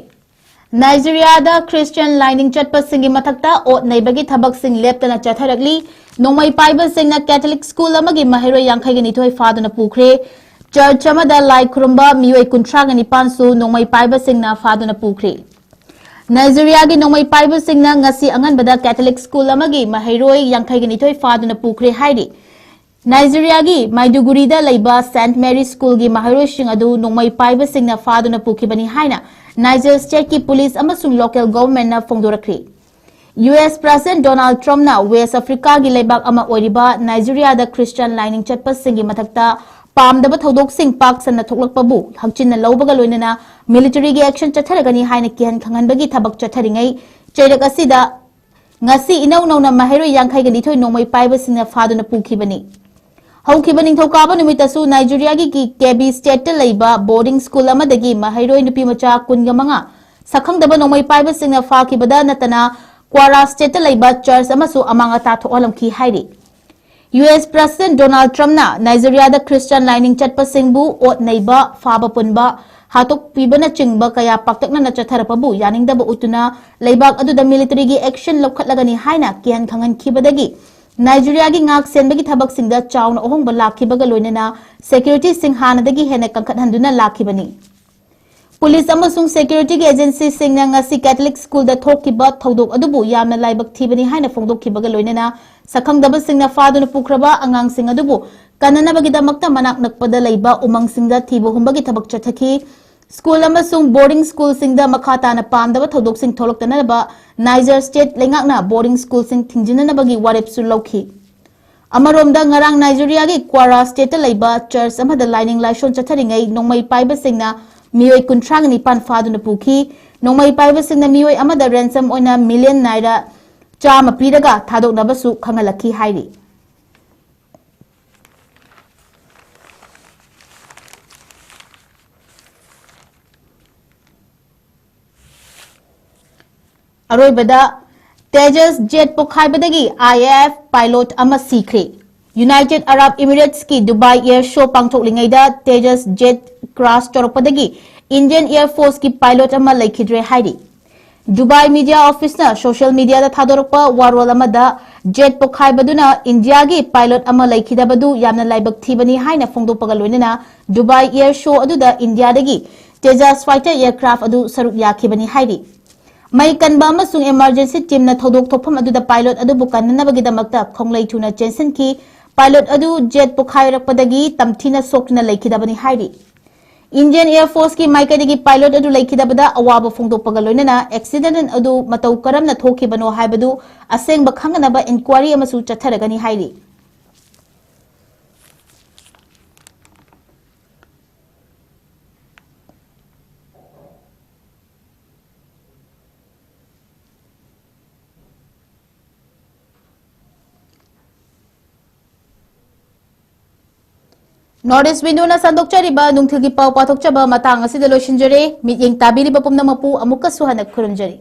ꯅꯥꯏꯖꯤꯔꯤꯌꯥꯗ ꯈ꯭ꯔꯤꯁꯇꯤꯌꯥꯟ ꯂꯥꯏꯅꯤꯡ ꯆꯠꯄꯁꯤꯡꯒꯤ ꯃꯊꯛꯇ ꯑꯣꯠ ꯅꯩꯕꯒꯤ ꯊꯕꯛꯁꯤꯡ ꯂꯦꯞꯇꯅ ꯆꯠꯊꯔꯛꯂꯤ꯫ ꯅꯣꯡꯃꯩ ꯄꯥꯏꯕꯁꯤꯡꯅ ꯀꯦꯊꯣꯂꯤꯛ ꯁ꯭ꯀꯨꯜ ꯑꯃꯒꯤ ꯃꯍꯩꯔꯣꯏ ꯌꯥꯡꯈꯩꯒ ꯅꯤꯊꯣꯏ ꯐꯥꯗꯨꯅ ꯄꯨꯈ꯭ꯔꯦ꯫ ꯆꯔꯆ ꯑꯃꯗ ꯂꯥꯏ ꯈꯨꯔꯨꯝꯕ ꯃꯤꯑꯣꯏ ꯀꯨꯟꯊ꯭ꯔꯥꯒ ꯅꯤꯄꯥꯟꯁꯨ ꯅꯣꯡꯃꯩ ꯄꯥꯏꯕꯁꯤꯡꯅ ꯐꯥꯗꯨꯅ ꯄꯨꯈ꯭ꯔꯦ꯫ ꯅꯥꯏꯖꯤꯔꯤꯌꯥꯒꯤ ꯅꯣꯡꯃꯩ ꯄꯥꯏꯕꯁꯤꯡꯅ ꯉꯁꯤ ꯑꯉꯟꯕꯗ ꯀꯦꯊꯣꯂꯤꯛ ꯁ꯭ꯀꯨꯜ ꯑꯃꯒꯤ ꯃꯍꯩꯔꯣꯏ ꯌꯥꯡꯈꯩꯒ ꯅꯤꯊꯣꯏ ꯐꯥꯗꯨꯅ ꯄꯨꯈ꯭ꯔꯦ ꯍꯥꯏꯔꯤ꯫ ꯅꯥꯏꯖꯦꯔꯤꯌꯥꯒꯤ ꯃꯥꯏꯗꯨꯒꯨꯔꯤꯗ ꯂꯩꯕ ꯁꯦꯟꯠ ꯃꯦꯔꯤ ꯁ꯭ꯀꯨꯜꯒꯤ ꯃꯍꯩꯔꯣꯏꯁꯤꯡ ꯑꯗꯨ ꯅꯣꯡꯃꯩ ꯄꯥꯏꯕꯁꯤꯡꯅ ꯐꯥꯗꯨꯅ ꯄꯨꯈꯤꯕꯅꯤ ꯍꯥꯏꯅ ꯅꯥꯏꯖꯔ ꯁ꯭ꯇꯦꯠꯀꯤ ꯄꯨꯂꯤꯁ ꯑꯃꯁꯨꯡ ꯂꯣꯀꯦꯜ ꯒꯚꯔꯟꯃꯦꯟꯠꯅ ꯐꯣꯡꯗꯣꯔꯛꯈ꯭ꯔꯤ꯫ ꯌꯨ ꯑꯦꯁ ꯄ꯭ꯔꯁꯤꯗꯦꯟꯠ ꯗꯣꯅꯥꯜꯗ ꯇ꯭ꯔꯝꯞꯅ ꯋꯦꯁ꯭ꯠ ꯑꯐ꯭ꯔꯤꯀꯥꯒꯤ ꯂꯩꯕꯥꯛ ꯑꯃ ꯑꯣꯏꯔꯤꯕ ꯅꯥꯏꯖꯦꯔꯤꯌꯥꯗ ꯈ꯭ꯔꯤꯁꯇ꯭ꯌꯥꯟ ꯂꯥꯏꯅꯤꯡ ꯆꯠꯄꯁꯤꯡꯒꯤ ꯃꯊꯛꯇ ꯄꯥꯝꯗꯕ ꯊꯧꯗꯣꯛꯁꯤꯡ ꯄꯥꯛ ꯁꯟꯅ ꯊꯣꯛꯂꯛꯄꯕꯨ ꯍꯛꯆꯤꯟꯅ ꯂꯧꯕꯒ ꯂꯣꯏꯅꯅ ꯃꯤꯂꯤꯇꯔꯤꯒꯤ ꯑꯦꯛꯁꯟ ꯆꯠꯊꯔꯒꯅꯤ ꯍꯥꯏꯅ ꯀꯤꯍꯟ ꯈꯪꯍꯟꯕꯒꯤ ꯊꯕꯛ ꯆꯠꯊꯔꯤꯉꯩ ꯆꯩꯔꯛ ꯑꯁꯤꯗ ꯉꯁꯤ ꯏꯅꯧ ꯅꯧꯅ ꯃꯍꯩꯔꯣꯏ ꯌꯥꯡꯈꯩꯒ ꯅꯤꯊꯣꯏ ꯅꯣꯡꯃꯩ ꯄꯥꯏꯕꯁꯤꯡꯅ ꯐꯥꯗꯨꯅ ꯄꯨꯈꯤꯕꯅꯤ꯫ ꯍꯧꯈꯤꯕ ꯅꯤꯡꯊꯧꯀꯥꯕ ꯅꯨꯃꯤꯠꯇꯁꯨ ꯅꯥꯏꯖꯦꯔꯤꯌꯥꯒꯤ ꯀꯦꯕꯤ ꯁ꯭ꯇꯦꯠꯇ ꯂꯩꯕ ꯕꯣꯔꯗꯤꯡ ꯁ꯭ꯀꯨꯜ ꯑꯃꯗꯒꯤ ꯃꯍꯩꯔꯣꯏ ꯅꯨꯄꯤ ꯃꯆꯥ ꯀꯨꯟꯒ ꯃꯉꯥ ꯁꯛꯈꯪꯗꯕ ꯅꯣꯡꯃꯩ ꯄꯥꯏꯕꯁꯤꯡꯅ ꯐꯥꯈꯤꯕꯗ ꯅꯠꯇꯅ ꯀ꯭ꯋꯥꯔꯥ ꯁ꯭ꯇꯦꯠꯇ ꯂꯩꯕ ꯆꯔꯆ ꯑꯃꯁꯨ ꯑꯃꯥꯡ ꯑꯇꯥ ꯊꯣꯛꯍꯜꯂꯝꯈꯤ ꯍꯥꯏꯔꯤ꯫ ꯌꯨ ꯑꯦꯁ ꯄ꯭ꯔꯁꯤꯗꯦꯟꯠ ꯗꯣꯅꯥꯜꯗ ꯇ꯭ꯔꯝꯞꯅ ꯅꯥꯏꯖꯦꯔꯤꯌꯥꯗ ꯈ꯭ꯔꯤꯁꯇ꯭ꯌꯥꯟ ꯂꯥꯏꯅꯤꯡ ꯆꯠꯄꯁꯤꯡꯕꯨ ꯑꯣꯠ ꯅꯩꯕ, ꯐꯥꯕ ꯄꯨꯟꯕ, ꯍꯥꯠꯇꯣꯛꯄꯤꯕꯅꯆꯤꯡꯕ ꯀꯌꯥ ꯄꯥꯛꯇꯛꯅꯅ ꯆꯠꯊꯔꯛꯄꯕꯨ ꯌꯥꯅꯤꯡꯗꯕ ꯎꯠꯇꯨꯅ ꯂꯩꯕꯥꯛ ꯑꯗꯨꯗ ꯃꯤꯂꯤꯇꯔꯤꯒꯤ ꯑꯦꯛꯁꯟ ꯂꯧꯈꯠꯂꯒꯅꯤ ꯍꯥꯏꯅ ꯀꯤꯍꯟ ꯈꯪꯍꯟꯈꯤꯕꯗꯒꯤ ꯅꯥꯏꯖꯦꯔꯤꯌꯥꯒꯤ ꯉꯥꯛ ꯁꯦꯟꯕꯒꯤ ꯊꯕꯛꯁꯤꯡꯗ ꯆꯥꯎꯅ ꯑꯍꯣꯡꯕ ꯂꯥꯛꯈꯤꯕꯒ ꯂꯣꯏꯅꯅ ꯁꯦꯀ꯭ꯌꯨꯔꯤꯇꯤꯁꯤꯡ ꯍꯥꯟꯅꯗꯒꯤ ꯍꯦꯟꯅ ꯀꯟꯈꯠꯍꯟꯗꯨꯅ ꯂꯥꯛꯈꯤꯕꯅꯤ꯫ ꯄꯨꯂꯤꯁ ꯑꯃꯁꯨꯡ ꯁꯦꯀ꯭ꯌꯨꯔꯤꯇꯤꯒꯤ ꯑꯦꯖꯦꯟꯁꯤꯁꯤꯡꯅ ꯉꯁꯤ ꯀꯦꯊꯣꯂꯤꯛ ꯁ꯭ꯀꯨꯜꯗ ꯊꯣꯛꯈꯤꯕ ꯊꯧꯗꯣꯛ ꯑꯗꯨꯕꯨ ꯌꯥꯝꯅ ꯂꯥꯏꯕꯛ ꯊꯤꯕꯅꯤ ꯍꯥꯏꯅ ꯐꯣꯡꯗꯣꯛꯈꯤꯕꯒ ꯂꯣꯏꯅꯅ ꯁꯛꯈꯪꯗꯕꯁꯤꯡꯅ ꯐꯥꯗꯨꯅ ꯄꯨꯈ꯭ꯔꯕ ꯑꯉꯥꯡꯁꯤꯡ ꯑꯗꯨꯕꯨ ꯀꯟꯅꯅꯕꯒꯤꯗꯃꯛꯇ ꯃꯅꯥꯛ ꯅꯛꯄꯗ ꯂꯩꯕ ꯎꯃꯪꯁꯤꯡꯗ ꯊꯤꯕ ꯍꯨꯝꯕꯒꯤ ꯊꯕꯛ ꯆꯠꯊꯈꯤ꯫ ꯁ꯭ꯀꯨꯜ ꯑꯃꯁꯨꯡ ꯕꯣꯔꯗꯤꯡ ꯁ꯭ꯀꯨꯜꯁꯤꯡꯗ ꯃꯈꯥ ꯇꯥꯅ ꯄꯥꯝꯗꯕ ꯊꯧꯗꯣꯛꯁꯤꯡ ꯊꯣꯛꯂꯛꯇꯅꯕ ꯅꯥꯏꯖꯔ ꯁ꯭ꯇꯦꯠ ꯂꯩꯉꯥꯛꯅ ꯕꯣꯔꯗꯤꯡ ꯁ꯭ꯀꯨꯜꯁꯤꯡ ꯊꯤꯡꯖꯤꯟꯅꯅꯕꯒꯤ ꯋꯥꯔꯦꯞꯁꯨ ꯂꯧꯈꯤ꯫ ꯑꯃꯔꯣꯝꯗ, ꯉꯔꯥꯡ ꯅꯥꯏꯖꯦꯔꯤꯌꯥꯒꯤ ꯀ꯭ꯋꯥꯔꯥ ꯁ꯭ꯇꯦꯠꯇ ꯂꯩꯕ ꯆꯔꯆ ꯑꯃꯗ ꯂꯥꯏꯅꯤꯡ ꯂꯥꯏꯁꯣꯟ ꯆꯠꯊꯔꯤꯉꯩ ꯅꯣꯡꯃꯩ ꯄꯥꯏꯕꯁꯤꯡꯅ ꯃꯤꯑꯣꯏ ꯀꯨꯟꯊ꯭ꯔꯥꯒ ꯅꯤꯄꯥꯟ ꯐꯥꯗꯨꯅ ꯄꯨꯈꯤ꯫ ꯅꯣꯡꯃꯩ ꯄꯥꯏꯕꯁꯤꯡꯅ ꯃꯤꯑꯣꯏ ꯑꯃꯗ ꯔꯦꯟꯁꯝ ꯑꯣꯏꯅ ꯃꯤꯂꯤꯌꯟ ꯅꯥꯏꯔꯥ ꯆꯥꯝꯃ ꯄꯤꯔꯒ ꯊꯥꯗꯣꯛꯅꯕꯁꯨ ꯈꯪꯍꯜꯂꯛꯈꯤ ꯍꯥꯏꯔꯤ꯫ ꯑꯔꯣꯏꯕꯗ, ꯇꯦꯖꯁ ꯖꯦꯠ ꯄꯣꯈꯥꯏꯕꯗꯒꯤ ꯑꯥꯏ ꯑꯦ ꯑꯦꯐ ꯄꯥꯏꯂꯣꯠ ꯑꯃ ꯁꯤꯈ꯭ꯔꯦ꯫ ꯌꯨꯅꯥꯏꯇꯦꯗ ꯑꯔꯕ ꯏꯃꯤꯔꯦꯠꯁꯀꯤ ꯗꯨꯕꯥꯏ ꯑꯦꯌꯔ ꯁꯣ ꯄꯥꯡꯊꯣꯛꯂꯤꯉꯩꯗ ꯇꯦꯖꯁ ꯖꯦꯠ ꯀ꯭ꯔꯥꯁ ꯇꯧꯔꯛꯄꯗꯒꯤ ꯏꯟꯗꯤꯌꯟ ꯑꯦꯌꯔ ꯐꯣꯔꯁꯀꯤ ꯄꯥꯏꯂꯣꯠ ꯑꯃ ꯂꯩꯈꯤꯗ꯭ꯔꯦ ꯍꯥꯏꯔꯤ꯫ ꯗꯨꯕꯥꯏ ꯃꯤꯗꯤꯌꯥ ꯑꯣꯐꯤꯁꯅ ꯁꯣꯁꯤꯌꯦꯜ ꯃꯤꯗꯤꯌꯥꯗ ꯊꯥꯗꯣꯔꯛꯄ ꯋꯥꯔꯣꯜ ꯑꯃꯗ ꯖꯦꯠ ꯄꯣꯈꯥꯏꯕꯗꯨꯅ ꯏꯟꯗꯤꯌꯥꯒꯤ ꯄꯥꯏꯂꯣꯠ ꯑꯃ ꯂꯩꯈꯤꯗꯕꯗꯨ ꯌꯥꯝꯅ ꯂꯥꯏꯕꯛ ꯊꯤꯕꯅꯤ ꯍꯥꯏꯅ ꯐꯣꯡꯗꯣꯛꯄꯒ ꯂꯣꯏꯅꯅ ꯗꯨꯕꯥꯏ ꯑꯦꯌꯔ ꯁꯣ ꯑꯗꯨꯗ ꯏꯟꯗꯤꯌꯥꯗꯒꯤ ꯇꯦꯖꯥꯁ ꯐꯥꯏꯇꯔ ꯑꯦꯌꯔꯀ꯭ꯔꯥꯐ ꯑꯗꯨ ꯁꯔꯨꯛ ꯌꯥꯈꯤꯕꯅꯤ ꯍꯥꯏꯔꯤ꯫ ꯃꯩ ꯀꯟꯕ ꯑꯃꯁꯨꯡ ꯏꯃꯔꯖꯦꯟꯁꯤ ꯇꯤꯝꯅ ꯊꯧꯗꯣꯛ ꯊꯣꯛꯐꯝ ꯑꯗꯨꯗ ꯄꯥꯏꯂꯣꯠ ꯑꯗꯨꯕꯨ ꯀꯟꯅꯅꯕꯒꯤꯗꯃꯛꯇ ꯈꯣꯡꯂꯩ ꯊꯨꯅ ꯆꯦꯟꯁꯤꯟꯈꯤ꯫ ꯄꯥꯏꯂꯣꯠ ꯑꯗꯨ ꯖꯦꯠ ꯄꯣꯈꯥꯏꯔꯛꯄꯗꯒꯤ ꯇꯝꯊꯤꯅ ꯁꯣꯛꯇꯨꯅ ꯂꯩꯈꯤꯗꯕꯅꯤ ꯍꯥꯏꯔꯤ꯫ ꯏꯟꯗꯤꯌꯟ ꯑꯦꯌꯔ ꯐꯣꯔꯁꯀꯤ ꯃꯥꯏꯀꯩꯗꯒꯤ ꯄꯥꯏꯂꯣꯠ ꯑꯗꯨ ꯂꯩꯈꯤꯗꯕꯗ ꯑꯋꯥꯕ ꯐꯣꯡꯗꯣꯛꯄꯒ ꯂꯣꯏꯅꯅ ꯑꯦꯛꯁꯤꯗꯦꯟ ꯑꯗꯨ ꯃꯇꯧ ꯀꯔꯝꯅ ꯊꯣꯛꯈꯤꯕꯅꯣ ꯍꯥꯏꯕꯗꯨ ꯑꯁꯦꯡꯕ ꯈꯪꯅꯅꯕ ꯏꯟꯀ꯭ꯋꯥꯏꯔꯤ ꯑꯃꯁꯨ ꯆꯠꯊꯔꯒꯅꯤ ꯍꯥꯏꯔꯤ꯫ North East Window ꯅ ꯁꯟꯗꯣꯛꯆꯔꯤꯕ ꯅꯨꯡꯊꯤꯜꯒꯤ ꯄꯥꯎ ꯄꯥꯊꯣꯛꯆꯕ ꯃꯇꯥꯡ ꯑꯁꯤꯗ ꯂꯣꯏꯁꯤꯟꯖꯔꯦ꯫ ꯃꯤꯠꯌꯦꯡ ꯇꯥꯕꯤꯔꯤꯕ ꯄꯨꯝꯅꯃꯛꯄꯨ ꯑꯃꯨꯛꯀꯁꯨ ꯍꯟꯅ ꯈꯨꯔꯨꯝꯖꯔꯤ꯫